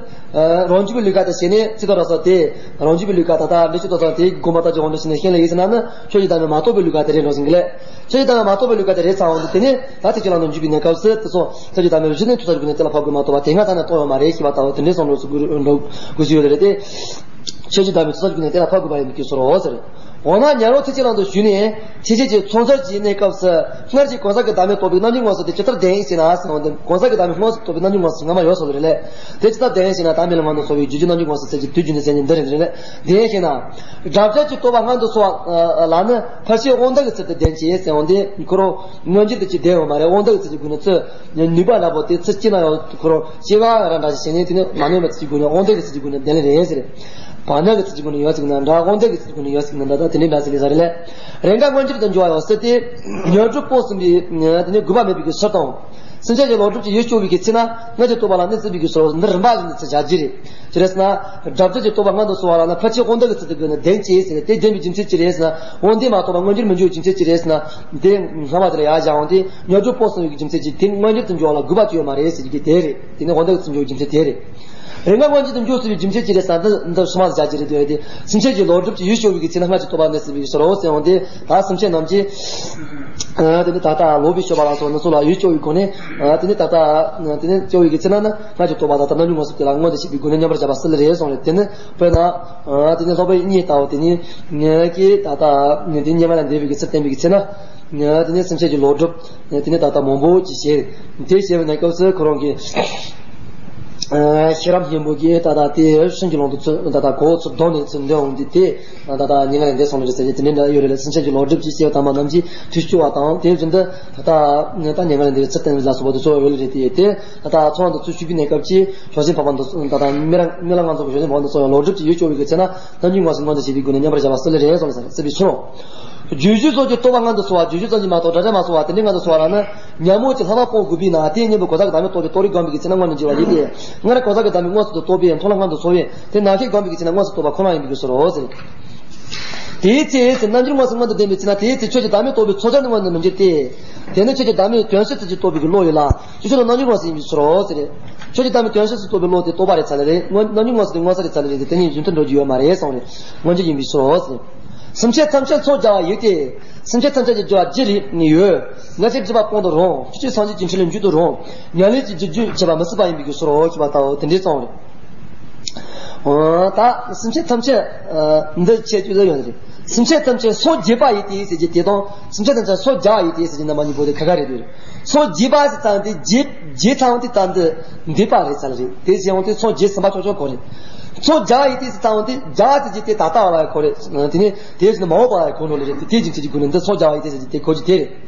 རང་རྒྱུད་པའི་ལུགས་ཀ་དང་ཞེས་ནས་ཚིག་ཐོ་ར་སོགས་དེ། རང་རྒྱུད་པའི་ལུགས་ཀ་ད་ལྟ་འགྲེལ་བཤད་ཏོག་ཙམ་དེའི་དགོངས་པ་ལྟར་གྱི་དབང་དུ་བྱས་ནས་ཤེས་ལེ་ཡིན་ཟེར་ན་ནི། ཆོས་ཀྱི་བདག་མེད་མ་རྟོགས་པའི་ལུགས་ཀ་དེ་རེད་འགྲོ་ཟིན་གི་ལེ། ཆོས་ཀྱི་བདག་མེད་མ་རྟོགས་པའི་ལུགས་ཀ་དེ་རེད་ཚར་འོང་དུས། དེ་ནས་ད་ཐེག་ཆེན་ལམ་དུ་འཇུག་པའི་གནས་སྐབས་སུ་དེ་ཚོ་ཐེག་ཆེན་བདག་མེད་རུ་གཞི་ནས་ཐུགས་རྗེ་སྒོ་ནས་གཏན་ལ་ཕབ་དགོས་མ་གཏོགས་པ་དེ་སྔ་ད་ནས་རྟོགས་ཡོད་མ་རེད་ཞེས་པ་ལྟ་བུ་དེ་འདྲའི་བསམ་བློ་སུ་དགོས་འགྲོ་དགོས་ཀྱི་ཡོད་རེད་དེ། ཆོས་ཀྱི་བདག་མེད་ཐུགས་རྗེ་སྒོ་ནས་གཏན་ལ་ཕབ་དགོས་པ་ཡིན་པའི་ཕྱིར་རོ་ཟེར། འོ་ན་ཉོན་རོགས་ཐེག་ཆེན་ལམ་དུ་ཞུགས་ནས་ཐེག་ཆེན་གྱི་ཚོགས་མཚོན་གྱི་གནས་སྐབས་སུ་སྔར་གྱི་གང་ཟག་གི་བདག་མེད་རྟོགས་པའི་རྣམ་འགྱུར་དངོས་སུ་དེ་ཇི་ལྟར་ལྡན་ཞེ་ན་ཟེར་བ་དེ། གང་ཟག་གི་བདག་མེད་དངོས་སུ་རྟོགས་པའི་རྣམ་འགྱུར་དངོས་སུ་སྔ་མ་ཡོད་ཟེར་བ་རེད་ལེ། དེ་ཇི་ལྟར་ལྡན་ཞེ་ན། བདག་མེད་ལ་སྔོན་དུ་སོང་བའི་རྒྱུ་རྒྱུ་རྣམ་འགྱུར་དངོས་སུ་ཟེར་གྱི་དུས་རྒྱུན་དུ་ཟེར་ནས་འདི་རེད་རེད་ལེ། ལྡན་ཞེ་ན། སྒྲ་བྱས་ཀྱི་རྟོག་པ་སྔོན་དུ་སོང་བ་ལ་ནི་ཕར་ཕྱིན་དབང་དུ་གི་ཚུལ་དུ་ལྡན་ཅེས་ཟེར་འོང་དེ། ཁོ་རང་མངོན་གྱུར་དུ་ཅིག་ལྡན་ཡོད་མ་རེད། དབང་དུ་གི་ཚུལ་གྱི་སྒོ་ནས་ཚུལ། ནུས་པ་འདྲ་པོ་དེ་ཚུལ་གཅིག་ན་ཡང་ཁོ་རང་སྐྱེ་བ་རང་འདྲ་ཞིག་བྱས་ནས། དེ་ནི་མ་ནུས་པའི་ཚུལ་གྱི་སྒོ་ནས། དབང་དུ་གི་ཚུལ་གྱི་སྒོ་ནས་ལྡན་ལེ་རེད་ཟེར། བག་ཉལ་གྱི་ཚུལ་གྱི་སྒོ་ནས་ཡོད་ཅིག་ན་འདྲ། དབང་དུ་གི་ཚུལ་གྱི་སྒོ་ནས་ཡོད་ཅིག་ན་འདྲ། ད་དེ་འདྲའི་འདྲ་ཟེར་ལེ་ཟེར་རེད་ལེ། རེས་འགའ་མངོན་གྱུར་དུ་འགྱུར་བ་ཡང་སྲིད་དེ། ཉོན་སྒྲིབ་སྤོང་ཟིན་པའི་དེ་ནི་དགོས་པ་མེད་པའི་གི་ཕྱིར་དང་། སེམས་ཅན་གྱི་ལོག་སྒྲིབ་ཀྱི་ཡིད་སྐྱོ་བའི་གི་ཚེ་ན་སྔར་གྱི་རྟོག་པ་ལ་གནས་སྲིད་པའི་གི་ཕྱིར་རོ། འདི་རིམ་པ་བཞིན་དུ་ཚུལ་བྱ་རྒྱུ་རེད། ཅི་རེད་ཟེར་ན། སྒྲ་བྱས་ཀྱི་རྟོག་པ་སྔོན་དུ་སོང་བ་ལ་ནི་ཕར་ཕྱིན་དབང་དུ་གི་ཚུལ་དུ་སྒོ་ནས་ལྡན་ཅེས་ཟེར། དེ་ལྡན་པའི་རྒྱུ་མཚན་ཅི་རེད་ཟེར་ན། དབང་དུ་མ་རྟོགས་པ་མངོན་གྱུར་མི་འགྱུར་བའི་རྒྱུ་མཚན་ཅི་རེད་ཟེར་ན། དེ་སྔ་མ་དེ་ལ་ཡར་བཞག་འོང་དེ། ཉོན་སྒྲིབ་སྤོང་ཟིན་པའི་རྒྱུ་མཚན་གྱིས་དེ་མངོན་གྱུར་དུ་འགྱུར་བ་ལ་དགོས་པ་ཅི་ཡོད་མ་རེད་ཟེར་གྱི་དེ་རེད། དེ་ནི་དབང་དུ་གི་ཚུལ་འགྱུར་རྒྱུ་མཚན་དེ་རེད། རེས་འགའ་མངོན་གྱུར་དུ་འགྱུར་སྲིད་པའི་རྒྱུ་མཚན་ཅི་རེད་ཟེར་ན། འདི་འདི་ཕྱི་མ་ལ་བྱ་རྒྱུ་རེད་དེ། དེ་སེམས་ཅན་གྱི་ལོག་སྒྲིབ་ཀྱི་ཡིད་སྐྱོ་བའི་གི་ཚེ་ན་སྔར་གྱི་རྟོག་པ་གནས་སྲིད་པའི་ཕྱིར་རོ་ཟེར་འོང་དེ། ད་སེམས་ཅན་རྣམས་ཀྱིས་དེ་ནི་ད་ལྟ་ལོག་པའི་སྤྱོད་པ་ལ་སོགས་ནི་ཚོ་ལ་ཡིད་སྐྱོ་བའི་སྒོ་ནས། དེ་ནི་ད་ལྟ་དེ་ནི་སྐྱོ་བའི་གི་ཚེ་ན་ནི་སྔར་གྱི་རྟོག་པ་དང་ད་རྣམ་འགྱུར་དངོས་སུ་དེ་ལ་མངོན་དུ་བྱེད་པའི་སྒོ་ནས་མཉམ་པར་བཞག་པ་སྲིད་ལེ་རེད་གསུངས་རེད། དེ་ནི་དཔེར་ན། ཨ་དེ་ནས་སློབ་དཔོན་གཉིས་ལྟ་བུ་དེ་ནས་ངེད་ཀྱིས་ད་ལྟ་དེ་ཉེ་བ་ལ་འདས་པའི་གི་ཚུལ་བསྟན་པའི་གི་ཚེ་ན། དེ་ནས་སེམས་ཅན་གྱི་ལོག་སྒྲིབ་དེ་ནས་ད་ལྟ་མང་པོ་ཅིག་བྱས། དེ་བྱས་པའི་གནས་སྐབས་སུ་ཁོ་རང་གི་ཤེས་རབ་སྙིང་པོ་གིས་ད་ལྟ་དེ་སེམས་ཀྱི་ལོག་སྒྲིབ་ཚུར་ད་ལྟ་གོ་ཚུར་དོན་ནས་ཚུར་འདོན་འོང་དུས་དེ་ད་ལྟ་ཉེ་བ་ལ་འདས་སོང་ལེ་རེད་ཟེར་གྱི་དེ་འདྲའི་འདྲ་ཡོད་རེད་ལ། སེམས་ཅན་གྱི་ལོག་སྒྲིབ་ཀྱི་སྐྱེ་བ་དམ་པ་རྣམས་ཀྱིས་དུས་སྐྱོ་བ་དང་། དེ་བཞིན་དུ་ད་ལྟ་ད་ཉེ་བ་ལ་འདས་པའི་ཚུལ་བསྟན་ལ་སོགས་པ་དེ་ཚོ་ཡོད་ལེ་རེད་དེ། དེ་ད་ལྟ་ཚོགས་དབང་དུ་ཚུར་ཞུགས་པའི་གནས་སྐབས་ཀྱི་ཇོ་ཆེན་འཕགས་པ་འདི་ཚོ་ད་ལྟ་མི་ལ་མི་ལ་ང་ཚོ་གི་ཇོ་ཆེན་འཕགས་པ་འདི་ཚོ་ཡང་ལོག་སྒྲིབ་ཀྱི་ཡིད་སྐྱོ་བའི་གི་ཚེ་ན་རྣམ་འགྱུར་དངོས་སུ་མངོན་དུ་བྱེད་པའི་སྒོ་ནས་མཉམ་པར་བཞག་པ་སྲིད་ལེ་རེད་གསུངས་ཟེར་སྲིད་པའི་ཕྱིར་རོ། རྗེས་གཞུག་སོགས་ཀྱི་རྟོག་པ་སྔོན་དུ་སོང་བ། རྗེས་གཞུག་ཙམ་གྱིས་མ་གཏོགས་སྒྲ་གྲགས་མ་སོང་བ་དེ་འདྲའི་སྔོན་དུ་སོང་བ་ལ་ནི་ཉོན་མོངས་ཀྱི་ལྷག་མ་སྤོང་དགོས་པས་ན། དེའི་གཉེན་པོ་གང་ཟག་གི་བདག་མེད་རྟོགས་ཏེ་རྟོགས་རིགས་བསྒོམས་པའི་གི་ཚེ་ན་སྔོན་དུ་འགྱུར་བ་ཡིན་ཏེ། སྔར་གང་ཟག་གི་བདག་མེད་དངོས་སུ་དུ་རྟོགས་པས་མཐོང་ལམ་སྔོན་དུ་སོང་བས་དེ་ནམ་ཤེས་བསྒོམས་པའི་གི་ཚེ་ན་དངོས་སུ་རྟོགས་པ་ཁོ་ན་ཡིན་པའི་གི་ཕྱིར་རོ་ཟེར། དེའི་ཚེ་ཟེར་རྣམ་འགྱུར་དངོས་སུ་མངོན་དུ་ལྡན་པའི་ཚེ་ན་དེའི་ཚེ་ཆོས་ཀྱི་བདག་མེད་རྟོགས་པའི་ཚོགས་བྱ་ནི་མངོན་དུ་མི་འགྱུར་ཏེ། དེ་ནི་ཆོས་ཀྱི་བདག་མེད་དོན་སྤྱི་ཚུལ་གྱིས་རྟོགས་པའི་གི་བློ་ཡིན་ལ། ཆོས་ཕྱོགས་ལ་རྣམ་འགྱུར་དངོས་སུ་ཡིན་པའི་ཕྱིར་རོ་ཟེར། ཆོས་ཀྱི་བདག་མེད་དོན་སྤྱི་ཚུལ་རྟོགས་པའི་བློ་དེ་རྟོག་པ་རེད་ཚར་ལེ་རེད། རྣམ་འགྱུར་དངོས་སུ་དེ་མངོན་གསལ་རེད་ཚར་ལེ་རེད་དེ། དེ་གཉིས་རྒྱུན་མཐུན་འགྲོ་རྒྱུ་ཡོད་མ་རེད་གསུངས་རེད། མངོན་གྱུར་ཡིན་པའི་ཕྱིར་རོ་ཟེར། སེམས་ཅན་ཐམས་ཅད་ཚོགས་བྱ་བ་ཡིན་ཏེ། སེམས་ཅན་ཐམས་ཅད་ཀྱི་སྦྱོར་བ་རྒྱུ་རེད་ནི་ཡོད། ངེས་ཤེས་སྒྲིབ་པ་སྤོང་དུ་རུང་། ཆོས་ཅན་སངས་རྒྱས་ཀྱི་འཕྲིན་ལས་འཇུག་ཏུ་རུང་། ཉམས་ལེན་གྱི་རྒྱུ་རྒྱུན་ཆད་པ་མི་སྲིད་པ་ཡིན་པའི་གི་ཕྱིར་རོ་ཞེས་པ་ལྟ་བུ་དེ་འདྲའི་གསུངས་རེད། འོ་ད་སེམས་ཅན་ཐམས་ཅད་འདི་ཆེད་དུ་ཡོད་རེད། སེམས་ཅན་ཐམས་ཅད་སངས་རྒྱས་པ་ཡིན་ཏེ་ཟེར་གྱི་དེ་དང་སེམས་ཅན་ཐམས་ཅད་སངས་རྒྱ་བ་ཡིན་ཏེ་ཟེར་གྱི་རྣམ་པ་གཉིས་པོ་དེ་ཁ་ཁ་རེད་འདུག་སངས་རྒྱས་པ་ཟེར་ཙང་དེ་རྒྱས་རྒྱས་ཚང་དེ་ལྟ་འདི་འདས་པ་རེད་ཚར་རེད། དེ་ཟེར་འོང་དེ་སངས་རྒྱས་ཟིན་པ་ཆོག་ཆོག་གོ་རེད། སངས་རྒྱ་བ་ཡིན་ཏེ་ཟེར་ཙང་དེ་རྒྱ་ཟེར་གྱི་དེ་ད་ལྟ་བ་ལ་གོ་རེད། དེ་ནས་དེ་ཟེར་ན་མ་འོངས་པ་ལ་གོ་འགྲོ་ལེ་རེད། དེ་རྒྱུ་མཚན་གྱི་སྒོ་ནས་འདི་སངས་རྒྱ་བ་ཡིན་ཏེ་ཟེར་གྱི་དེ་གོ་རྒྱུ་དེ་རེད།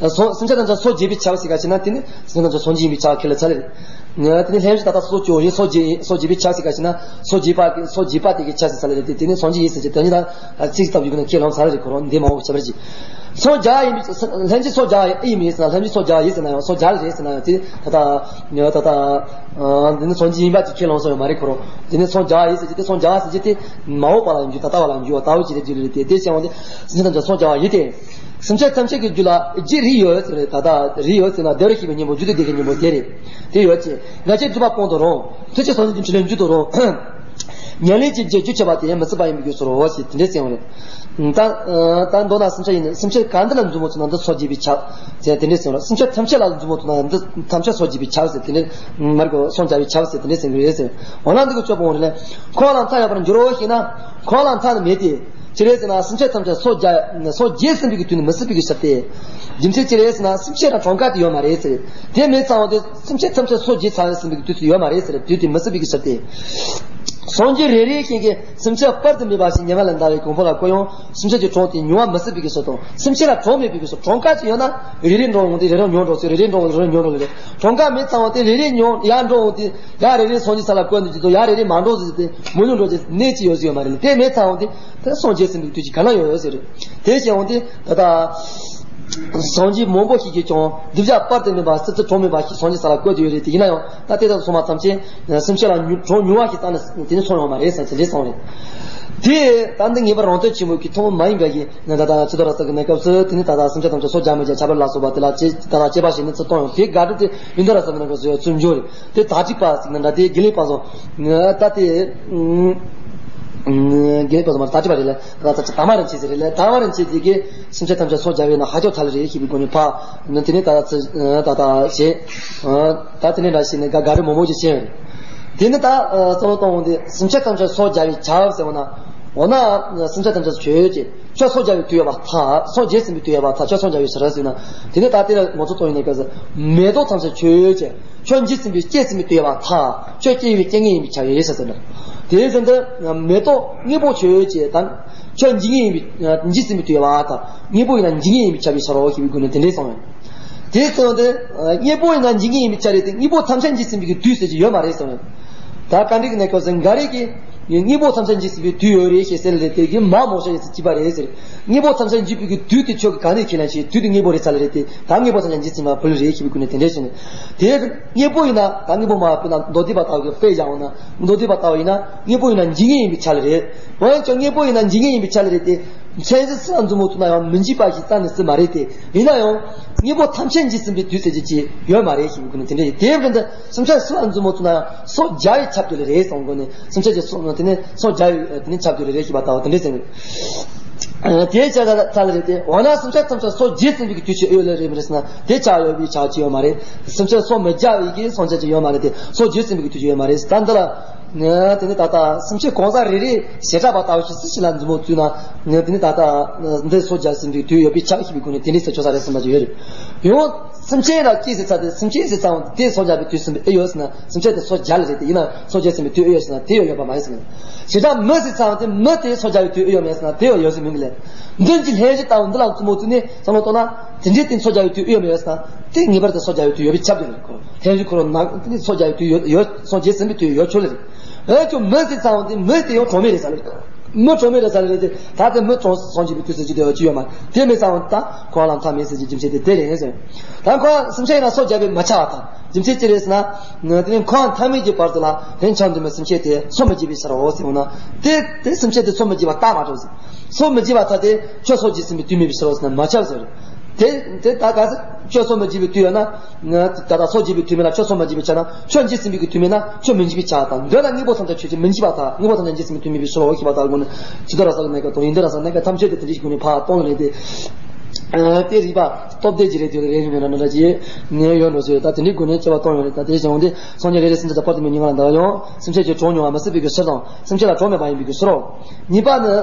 སོ་སེམས་ཅན་རྣམས་ཀྱང་སངས་རྒྱས་པའི་ཆ་ཟེར་ག་ཞེ་ན། དེ་ནི་སེམས་ཅན་རྣམས་ཀྱང་སངས་རྒྱས་ཡིན་པའི་ཆ་ཁས་ལེན་ཚར་ལེ་རེད། དེ་ནི་ལྷན་ཅིག་ད་ལྟ་སོ་སོ་སྐྱེ་བོ་ཡིན། སངས་རྒྱས་སངས་རྒྱས་པའི་ཆ་ཟེར་ག་ཞེ་ན། སངས་རྒྱས་པ་སངས་རྒྱས་པ་དེ་གི་ཆ་ཟེར་ཚར་ལེ་རེད་དེ། དེ་ནི་སངས་རྒྱས་ཡིན་ཟེར་གྱི་དོན་ཉིད་ལ་ཚིག་ལྟ་བུའི་སྒོ་ནས་ཁས་ལེན་ཚར་ལེ་རེད། ཁོ་རང་འདི་མ་འོངས་པ་ཁྱད་པར་གྱིས་སངས་རྒྱས་ཡིན་པའི་ལྷན་ཅིག་སངས་རྒྱས་ཡིན་མིན་ཟེར་ན། ལྷན་ཅིག་སངས་རྒྱས་ཡིན་ཟེར་ན་ཡང་སངས་རྒྱས་རེད་ཟེར་ན་ཡང་དེ་ད་ལྟ་ད་ལྟ་འདི་ནི་སངས་རྒྱས་ཡིན་པ་ཅིག་ཁས་ལེན་སོང་ཡོད་མ་རེད། ཁོ་རང་དེ་ནི་སངས་རྒྱས་ཡིན་ཟེར་གྱི་དེ་སངས་རྒྱས་ཟེར་གྱི་དེ་མ་འོངས་པ་ལ་ཡིན་རྒྱུ་ད་ལྟ་བ་ལ་ཡིན་རྒྱུ་བ་ལྟ་བུ་ཅིག་རེད་རྒྱུ་རེད་དེ། དེ་བྱས་འོང་དེ་སེམས་ཅན་རྣམས་ཀྱང་སངས་རྒྱ་བ་ཡིན་ཏེ། སེམས་ཅན་ཐམས་ཅད་ཀྱི་རྒྱུད་ལ་རྒྱུ་རིགས་ཡོད་ཟེར་རེད། ད་ལྟ་རིགས་ཡོད་ཟེར་ན་བདེ་བར་གཤེགས་པའི་སྙིང་པོ་རྒྱུད་དུ་བདེ་གཤེགས་སྙིང་པོ་དེ་རེད། དེ་ཡོད་ཅེ། ཉམས་ལེན་སྒྲིབ་པ་སྤོང་དུ་རུང་། ཐུགས་རྗེ་སངས་རྒྱས་ཀྱི་འཕྲིན་ལས་འཇུག་ཏུ་རུང་། ཉེར་ལེན་གྱི་རྒྱུ་རྒྱུ་བྱས་པ་དེ་ཡང་མི་སྲིད་པ་ཡིན་པའི་རྒྱུ་སོ་རོ་ཞེས་དེ་འདྲས་གསུངས་རེད། ད་ད་མདོར་ན་སེམས་ཅན་ཡིན་ན་སེམས་ཅན་གང་འདི་ལ་མཛུབ་མོ་བཙུགས་ན་འདི་སོ་བརྒྱད་པས་ཁྱབ་ཟེར་དེ་འདྲས་གསུངས་རེད། སེམས་ཅན་ཐམས་ཅད་ལ་མཛུབ་མོ་བཙུགས་ན་འདི་ཐམས་ཅད་སོ་བརྒྱད་པས་ཁྱབ་ཟེར་དེ་འདྲས་མར་གོ་སོ་བརྒྱད་པས་ཁྱབ་ཟེར་དེ་འདྲས་གསུངས་རེད་ཟེར། འོ་ན་འདི་གི་སྐྱོ་པོ་རེད་ལ། འཁོར་བ་ལ་མཐའ་ཡོད་པར་འགྱུར་རོ་ཞེ་ན། འཁོར་བ་ལ་མཐའ་ནི་མེད་དེ། ཅི་རེད་ཟེར་ན་སེམས་ཅན་ཐམས་ཅད་སོ་བརྒྱད་སོ་བརྒྱད་ཟིན་པའི་གི་དུས་ནི་མི་སྲིད་པའི་གི་ཕྱིར་ཏེ། རྒྱུ་མཚན་ཅི་རེད་ཟེར་ན་སེམས་ཅན་ལ་གྲངས་ཀ་དེ་ཡོད་མ་རེད་ཟེར། དེ་མེད་ཙང་བ་དེ་སེམས་ཅན་ཐམས་ཅད་སོ་བརྒྱད་ཚར་ཟིན་པའི་གི་དུས་སུ་ཡོད་མ་རེད་ཟེར། དུས་དེ་མི་སྲིད་པའི་གི་ཕྱིར་ཏེ། སངས་རྒྱས་རེ་རེ་ཞིག་གིས་སེམས་ཅན་དཔག་ཏུ་མེད་པ་ཞིག་ཉེ་བ་ལས་འདའ་བའི་གོ་འཕང་ལ་བཀོད་ཡང་སེམས་ཅན་གྱི་གྲངས་དེ་ཉུང་བ་མི་སྲིད་པའི་གི་ཕྱིར་དང་སེམས་ཅན་ལ་གྲངས་མེད་པའི་གི་ཕྱིར། གྲངས་ཀ་ཅིག་ཡོད་ན་རེ་རེ་འགྲོ་འོང་དེ་རེ་རེ་ཉུང་འགྲོ་ཚེ་རེ་རེ་འགྲོ་འོང་རེ་རེ་ཉུང་འགྲོ་རེད། གྲངས་ཀ་མེད་ཙང་བ་དེ་རེ་རེ་ཉུང་ཡར་འགྲོ་འོང་དེ། ཡ་རེ་རེ་སངས་རྒྱས་ས་ལ་བཀོད་འདུག་ཅི་ཏོ་ཡ་རེ་རེ་མ་འགྲོ་ཟེར་ཏེ་མུ་ལུ་འགྲོ་ཅི་གནས་ཅི་ཡོད་ཟེར་ཡོད་མ་རེད། དེ་མེད་ཚ་འོང་དེ་དེ་སངས་རྒྱས་ཟིན་པའི་དུས་ཀྱི་ག་ལ་ཡོད་ཡོད་ཟེར་རེད། དེ་བྱས་འོང་དེ་ད་ལྟ་སངས་རྒྱས་མང་པོ་ཞིག་གིས་ཀྱང་གདུལ་བྱ་དཔག་ཏུ་མེད་པ་སྲིད་རྩེ་གྲངས་མེད་པ་ཞིག་སངས་རྒྱས་ས་ལ་བཀོད་དེ་ཡོད་རེད། དེ་ཡིན་ན་ཡང་ད་དེ་དག་སོང་བ་ཙམ་གྱིས་སེམས་ཅན་ལ་ཉུ་གྲངས་ཉུང་བ་ཞིག་བཏང་ནས་དེ་ནི་ཚོར་ཡོང་མ་རེད་ཟེར་དེ་འདྲས་གསུངས་རེད། དེ་ད་འདི་ངེས་པར་རང་དོན་ཆེན་མོ་གི་ཐུན་མོང་མ་ཡིན་པ་ཡིན། ད་ལྟ་ཚེ་དོ་ར་ས་གི་གནས་སྐབས་སུ་དེ་ནི་ད་ལྟ་སེམས་ཅན་ཐམས་ཅད་སོ་བརྒྱད་མི་བརྒྱད་ཁྱབ་པར་ལ་སོགས་པ་དེ་ལ་ཅི་ད་ལྟ་སྐྱེ་བ་བཞེས་ནས་ཚུར་གཏོང་ཡང་དེ་དགག་སྒྲུབ་དེ་ཡོན་ཏན་ར་ས་གི་གནས་སྐབས་སུ་ཡང་ཚུར་འབྱོར་རེད། དེ་དག་སྒྲིག་པ་ཟེར་ན་འདྲ་དེ་དགེ་ལེགས་དཔལ་བཟང་ད་དེ་དགེ་ལེགས་དཔལ་བཟང་མ་དག་སྒྲིག་པ་རེད་ལ་ད་ལྟ་དག་མ་རིན་ཆེན་ཟེར་རེད་ལ་དག་མ་རིན་ཆེན་དེ་གིས་སེམས་ཅན་ཐམས་ཅད་སོ་བརྒྱད་པས་ན་ཧ་ཅང་ཐལ་རེད་ཞེས་པའི་སྒོ་ནས་ཕ་ནི་དེ་ནི་ད་ལྟ་ཚུར་ད་ལྟ་བྱས་ད་དེ་ནི་འདྲ་ཞིག་ནི་དགག་སྒྲུབ་མང་པོ་ཞིག་བྱས་ཡོད་རེད། དེ་ནི་ད་རྩ་བ་གཏོང་འོང་དུས་སེམས་ཅན་ཐམས་ཅད་སོ་བརྒྱད་པས་ཁྱབ་ཟེར་བ་ན། འོ་ན་སེམས་ཅན་ཐམས་ཅད་ཆོས་ཅན། ཁྱོད་སོ་བརྒྱད་པའི་དུས་ཡོད་པར་ཐལ། སོ་བརྒྱད་ཟིན་པའི་དུས་ཡོད་པར་ཐལ། ཁྱོད་སོ་བརྒྱད་པའི་ཕྱིར་ཟེར་ན། དེ་ནི་ད་ལྟའི་ངོ་སྤྲོད་གཏོང་ཡིན་ན་ག་ཟེར། མེ་ཏོག་ཐམས་ཅད་ཆོས་ཅན། ཁྱོད་འཇིག་ཟིན་པའི་སྐྱེ་ཟིན་པའི་དུས་ཡོད་པར་ཐལ། ཁྱོད་སྐྱེ་བའི་སྐྱེ་ངེས་ཡིན་པས་ཁྱབ་ཡོད་ཟེར་ཟེར་ན། དེ་ཟེར་འདི་མེ་ཏོག་དངོས་པོ་ཆོས་ཅན་དང་། ཁྱོད་འཇིག་ངེས་ཡིན་པའི་འཇིག་ཟིན་པའི་དུས་ཡོད་པར་ཐལ། དངོས་པོ་ཡིན་ན་འཇིག་ངེས་ཡིན་པས་ཁྱབ་པའི་ཕྱིར་རོ་ཞེས་པའི་སྒོ་ནས་དེ་འདྲས་གསུངས་ཡོད། དེ་ལྟར་དེ། དངོས་པོ་ཡིན་ན་འཇིག་ངེས་ཡིན་པའི་ཕྱིར་རེད་དེ་དངོས་པོ་ཐམས་ཅད་འཇིག་ཟིན་པའི་གི་དུས་ཟེར་གྱི་ཡོད་མ་རེད་གསུངས་ཡོད། ད་བཀའ་འགྲེལ་གྱི་གནས་སྐབས་སུ་འགའ་རེ་གིས་དངོས་པོ་ཐམས་ཅད་འཇིག་ཟིན་པའི་དུས་ཡོད་རེད་ཞེས་ཟེར་ལེ་དེ་གི་མ་མོ་ཤ་ཡོད་ཚེ་སྐྱིད་པ་རེད་ཟེར། དངོས་པོ་ཐམས་ཅད་འཇིག་པའི་གི་དུས་དེ་ཁྱོད་ཀྱི་ག་ནས་ཁས་ལེན་བྱེད་དུས་དེ་དངོས་པོ་རེད་ཚ་ལེ་རེད་དེ་ད་དངོས་པོ་ཐམས་ཅད་འཇིག་ཟིན་པ་བུ་ལ་རེད་ཞེས་པའི་སྒོ་ནས་དེ་འདྲས་གསུངས་ནས། དེ་དངོས་པོ་ཡིན་ན་ད་དངོས་པོ་མ་དཔེར་ན་མདོ་སྡེ་པ་ལྟ་བུ་གི་དཔེ་བཞག་འོང་ན་མདོ་སྡེ་པ་ལྟ་བུ་ཡིན་ན་དངོས་པོ་ཡིན་ན་འཇིག་ངེས་ཡིན་པའི་ཆ་ལ་རེད། འོན་ཀྱང་དངོས་པོ་ཡིན་ན་འཇིག་ངེས་ཡིན་པའི་ཆ་ལ་རེད་དེ། མཚན་གཞི་སུ་ལ་མཛུབ་མོ་བཙུགས་ན་ཡང་མི་འཇིག་པ་ཞིག་རྩ་ནས་སྲིད་མ་རེད་དེ། ཡིན་ན་ཡང་། དངོས་པོ་ཐམས་ཅད་འཇིག་ཟིན་པའི་དུས་ཟེར་རྒྱུ་ཅིག་ཡོད་མ་རེད་ཞེས་པའི་སྒོ་ནས་དེ་འདྲ་ཡིན། དེའི་རིང་དུ་སེམས་ཅན་སུ་ལ་མཛུབ་མོ་བཙུགས་ན་ཡང་སོ་བརྒྱ་ཡི་ཁྱབ་དེ་ལ་རེད་གསུངས་སྒོ་ནས་སེམས་ཅན་གྱི་སོ་དེ་ནས་སོ་བརྒྱ་ཡི་དེ་ནས་ཁྱབ་དེ་ལ་རེད་ཞེས་པ་ལྟ་བུ་དེ་འདྲ་ཟེར་ནས། དེའི་ཆ་ལ་ཚ་ལ་རེད་དེ་འོ་ན་སེམས་ཅན་ཐམས་ཅད་སོ་བརྒྱ་ཟིན་པའི་དུས་ཆོས་ཨེ་ཡོད་ལ་རེད་མི་རེད་ཟེར་ན་དེ་ཆ་ཡོད་པའི་ཆ་ཅི་ཡོད་མ་རེད། སེམས་ཅན་སོ་མི་བརྒྱ་ཡི་གི་སེམས་ཅན་ཅི་ཡོད་མ་རེད་དེ་སོ་བརྒྱ་ཟིན་པའི་དུས་ཆོས་ཡོད་མ་རེད་ད་འདི་ལ། ང་དེ་ནི་ད་ལྟ་སེམས་ཅན་གང་ཟག་རེ་རེ་བྱེ་བྲག་པ་ལྟ་བུ་ཞིག་སུ་ཞིག་ལ་མཛུབ་མོ་བཙུགས་ན་ང་དེ་ནི་ད་ལྟ་འདི་སོ་བརྒྱ་ཟིན་པའི་དུས་ཡོད་པའི་ཆ་ཞིག་པའི་སྒོ་ནས་དེ་འདྲའི་ཟེར་ཆོག་ས་རེད་བསམ་པ་ཅིག་ཡོད་རེད། ཡང་སེམས་ཅན་ལ་སྐྱེས་ཟེར་ཚར་ཏེ་སེམས་ཅན་ཟེར་ཚར་འོང་དེ་སོ་བརྒྱ་པའི་དུས་ཟིན་པའི་ཨེ་ཡོད་ཟེར་ན་སེམས་ཅན་དེ་སོ་བརྒྱ་ལ་རེད་དེ་ཡིན་ན་སོ་བརྒྱ་ཟིན་པའི་དུས་ཨེ་ཡོད་ཟེར་ན་དེ་ཡོད་ཡོད་པ་མ་ཡིན་ཟེར་ན། བྱེ་བྲག་མི་ཟེར་ཚར་འོང་དེ་མི་དེ་སོ་བརྒྱ་པའི་དུས་ཨེ་ཡོད་མེད་ཟེར་ན་དེ་ཡོད་ཡོད་ཟེར་མིན་གི་ལས། མདུན་གྱི་ལྷན་ཅིག་ལྟ་བུ་འདི་ལ་མཛུབ་མོ་བཙུགས་ནས་བསམ་བློ་གཏོང་ན་དེ་འདྲའི་དེ་སོ་བརྒྱ་པའི་དུས་ཨེ་ཡོད་མེད་ཟེར་ན་དེ་ངེས་པར་དུ་སོ་བརྒྱ་པའི་དུས་ཡོད་པའི་ཆ་དེ་རེད་ཁོ། ལྷན་ཅིག་ཁོ་རང་ན་དེ་སོ་བརྒྱ་པའི་དུས་ཡོད་ཡོད་སོ་བརྒྱ་ཟིན་པའི་དུས་ཡོད་ཆོག་ལེ་རེད། ཨེ་ཁྱོད་མི་ཟེར་ཚར་འོང་དེ་མི་དེ་ཡང་གྲངས་མེད་རེད་ས་ལེ། མི་གྲངས་མེད་རེད་ས་ལེ་རེད་དེ་ད་དེ་མི་གྲངས་སོང་གི་པའི་དུས་ཟེར་གྱི་དེ་ཡོད་ཅི་ཡོད་མ་དེ་མེད་ཚར་འོང་ད་ཁོ་ལ་མཐའ་མེད་ཟེར་གྱི་རྒྱུ་མཚན་དེ་དེ་རེད་ཟེར། ད་ཁོ་སེམས་ཅན་ཡིན་ན་སོ་བརྒྱ་པའི་མ་ཆགས་པ་དང་རྒྱུ་མཚན་ཅི་རེད་ཟེར་ན། དེ་ནི་ཁོ་མཐའ་མེད་ཀྱི་བར་དུ་ལ་ལྷན་ཅིག་འདུས་མའི་སེམས་ཅན་དེ་སོ་མི་བརྒྱ་པའི་ཕྱིར་རོ་ཟེར་འོང་ན། དེ་དེ་སེམས་ཅན་དེ་སོ་མི་བརྒྱ་པ་རྟགས་མ་གྲུབ་ཟེར། སོ་མི་བརྒྱ་པ་ཐ་དེ་ཁྱོད་སོ་བརྒྱ་ཟིན་པའི་དུས་མེད་པའི་ཕྱིར་རོ་ཟེར་ན་མ་ཁྱབ་ཟེར། དེ་དེ་ད་ག་ཟེར་ཁྱོད་སོ་མི་བརྒྱ་པའི་དུས་ཡོད་ན། ད་ལྟ་སོ་བརྒྱ་པའི་དུས་མེད་ལ་ཁྱོད་སོ་མི་བརྒྱ་པའི་ཆ་ན་ཁྱོད་འཇིག་ཟིན་པའི་གི་དུས་མེད་ན་ཁྱོད་མི་འཇིག་པའི་ཆ་དང་འདོད་ན་དངོས་པོ་ཐམས་ཅད་ཆོས་ཅན་མི་འཇིག་པ་དང་དངོས་པོ་ཐམས་ཅད་འཇིག་ཟིན་པའི་དུས་མེད་པའི་ཕྱིར་རོ་ཞེས་པ་དག་སྒོ་ནས་ཇི་ལྟར་ར་ས་གི་གནས་སྐབས་དང་ཡིན་འདི་ར་ས་གནས་སྐབས་ཐམས་ཅད་དེ་དེ་འཇིག་སྒོ་ནས་ཕར་གཏོང་ཡོད་རེད་དེ། དེ་རིགས་པ་སྟོབས་ལྡན་གྱི་རེད་དེ་རེད་མིན་ན་འདྲ་ཅི་ནས་ཡོད་འགྲོ་ཟེར་ད་དེ་འདྲའི་སྒོ་ནས་དཔྱད་པ་གཏོང་ཡོད་རེད། ད་དེ་བྱུང་སྟེ་སངས་རྒྱས་རེ་རེ་སེམས་ཅན་དང་པར་དུ་མི་ཉུང་བ་ལ་འདའ་ཡང་སེམས་ཅན་གྱི་གྲངས་ཉུང་བ་མི་སྲིད་པའི་གི་ཕྱིར་དང་སེམས་ཅན་ལ་གྲངས་མེད་པ་ཡིན་པའི་གི་ཕྱིར་རོ། གཉིས་པ་ནི།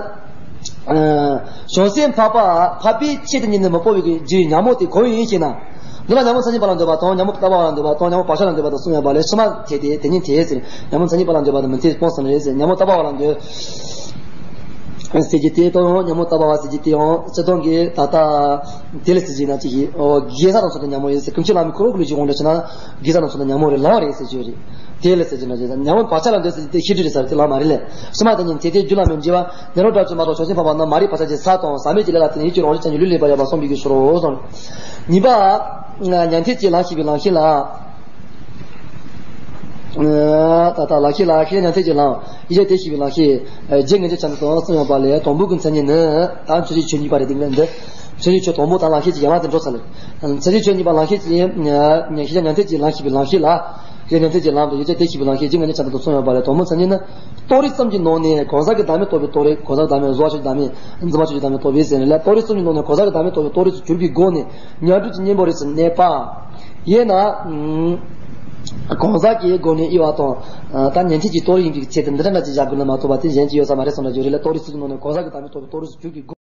བྱང་སེམས་འཕགས་པ་འཕགས་པའི་ཆོས་དེ་ཉིད་ནི་མི་སྤོང་བའི་རྒྱུའི་ཉོན་མོངས་དེ་གང་ཡིན་ཞེ་ན། འདི་ལ་ཉོན་མོངས་མཚན་ཉིད་པ་ལ་འདོད་པ་དང་ཉོན་མོངས་ལྟ་བ་ལ་འདོད་པ་དང་ཉོན་མོངས་བག་ཆགས་ལ་འདོད་པ་དང་གསུམ་ཡོད་པ་ལས་ཕྱི་མ་དེ་སྟེ་དེ་ཉིད་དེ་ཟེར། ཉོན་མོངས་མཚན་ཉིད་པ་ལ་འདོད་པ་དང་མི་མཐུན་སྤོང་ཟེར་ནི་རེད་ཟེར། ཉོན་མོངས་ལྟ་བ་ལ་འདོད་ཟེར་གྱི་དེ་དང་ཉོན་མོངས་ལྟ་བ་བ་ཟེར་གྱི་དེ་ཡང་སྤྱིར་བཏང་གི་ད་ལྟ་དེ་ལ་ཟེར་གྱི་ན་ཅིག་གི་ཨོ་དགེ་རྩ་དང་ཚོགས་དང་ཉོན་མོངས་ཡིན་ཟེར། ཀུན་མཁྱེན་བླ་མའི་ཁོ་རང་གི་ལུགས་ཀྱི་དབང་དུ་བྱས་ན་དགེ་རྩ་དང་ཚོགས་དང་ཉོན་མོངས་རེད་ལམ་རེད་ཟེར་གྱི་ཡོད་རེད། དེ་ལ་ཟེར་གྱི་ན་ཅིག་ཉོན་མོངས་བག་ཆགས་ལ་འདོད་ཟེར་གྱི་དེ་ཤེས་སྒྲིབ་རེད་ཟེར་དེ་ལམ་མ་རེད་ལས། ཕྱི་མ་དེ་ཉིད་དེ་དེ་རྒྱུ་ལ་མི་འཇིགས་པ། ཉོན་མོངས་དགྲ་བཅོམ་མ་གཏོགས་བྱང་སེམས་འཕགས་པ་རྣམས་མ་རིག་པ་ཆགས་ཀྱི་ས་དང་ཟག་མེད་ཀྱི་ལས་ལ་བརྟེན་ནས་ཡིད་ཀྱི་རང་བཞིན་ཅན་གྱི་ལུས་ལེགས་པར་ཡོད་པ་བསམ་པའི་གི་ཕྱིར་རོ་གསུངས། གཉིས་པ། ཉན་ཐོས་ཀྱི་ལམ་ཤེས་པའི་ལམ་ཤེས་ལ། ད་ལྟ་ལམ་ཤེས་ལ་ཤེས་ཉན་ཐོས་ཀྱི་ལམ་ཡིད་བྱེད་དེ་ཤེས་པའི་ལམ་ཤེས། རྗེ་ངེས་འབྱུང་ཆ་ནི་དང་གསུམ་ཡོད་པ་ལས་དང་པོ་གི་མཚན་ཉིད་ནི་ད་མཚན་ཉིད་ཆོས་གཉིས་པ་རེད་དེ་འདི་མཚན་ཉིད་ཆོས་དང་པོ་དང་ལམ་ཤེས་ཀྱི་ཡན་ལག་དེ་འགྲོ་ཚར་ལ། མཚན་ཉིད་ཆོས་གཉིས་པ་ལམ་ཤེས་ཀྱི་ཤེས་ཉན་ཐོས་ཀྱི་ལམ་ཤེས་པའི་ལམ་ཤེས་ལ། ཞེས་ཉན་ཐོས་ཀྱི་ལམ་དུ་ཡོད་ཅེས་དེ་ཤེས་པའི་ལམ་ཤེས་ཀྱི་ང་ཉིད་ཆ་ད་དུ་གསུངས་ཡོད་པ་ལས། དོན་སྨོན་མཚན་ཉིད་ནི། རྟོགས་རིགས་གསུམ་གྱི་ནང་ནས་གང་ཟག་གི་བདག་མེད་རྟོགས་པའི་རྟོགས་རིགས། གང་ཟག་བདག་མེད་བཟོ་བཅོས་ཀྱི་བདག་མེད། འཛིན་པ་བཅོས་ཀྱི་བདག་མེད་རྟོགས་པའི་ཟེར་ནས་ལས། རྟོགས་རིགས་གསུམ་གྱི་ནང་ནས་གང་ཟག་གི་བདག་མེད་རྟོགས་པའི་རྟོགས་རིགས་སུ་གྱུར་པའི་སྒོ་ནས་ཉོན་སྒྲིབ་ཀྱི་གཉེན་པོ་རིགས་སུ་གནས་པ། ཡིན་ན། གང་ཟག་གི་སྒོ་ནས་དབྱེ་བ་དང་། ད་ཉན་ཐོས་ཀྱི་རྟོགས་རིགས་ཡིན་པའི་ཆེད་དུ་འདི་འདྲ་འདྲ་ཅིག་བཞག་དགོས་ན་མ་གཏོགས་པ་དེ་གཞན་གྱི་ཡོད་ས་མ་རེད་བསམ་ན་བརྗོད་རེད་ལ། རྟོགས་རིགས་གསུམ་གྱི་ནང་ནས་གང་ཟག་གི་བདག་མེད་རྟོགས་པའི་རྟོགས་རིགས་སུ་གྱུར་པའི་སྒོ།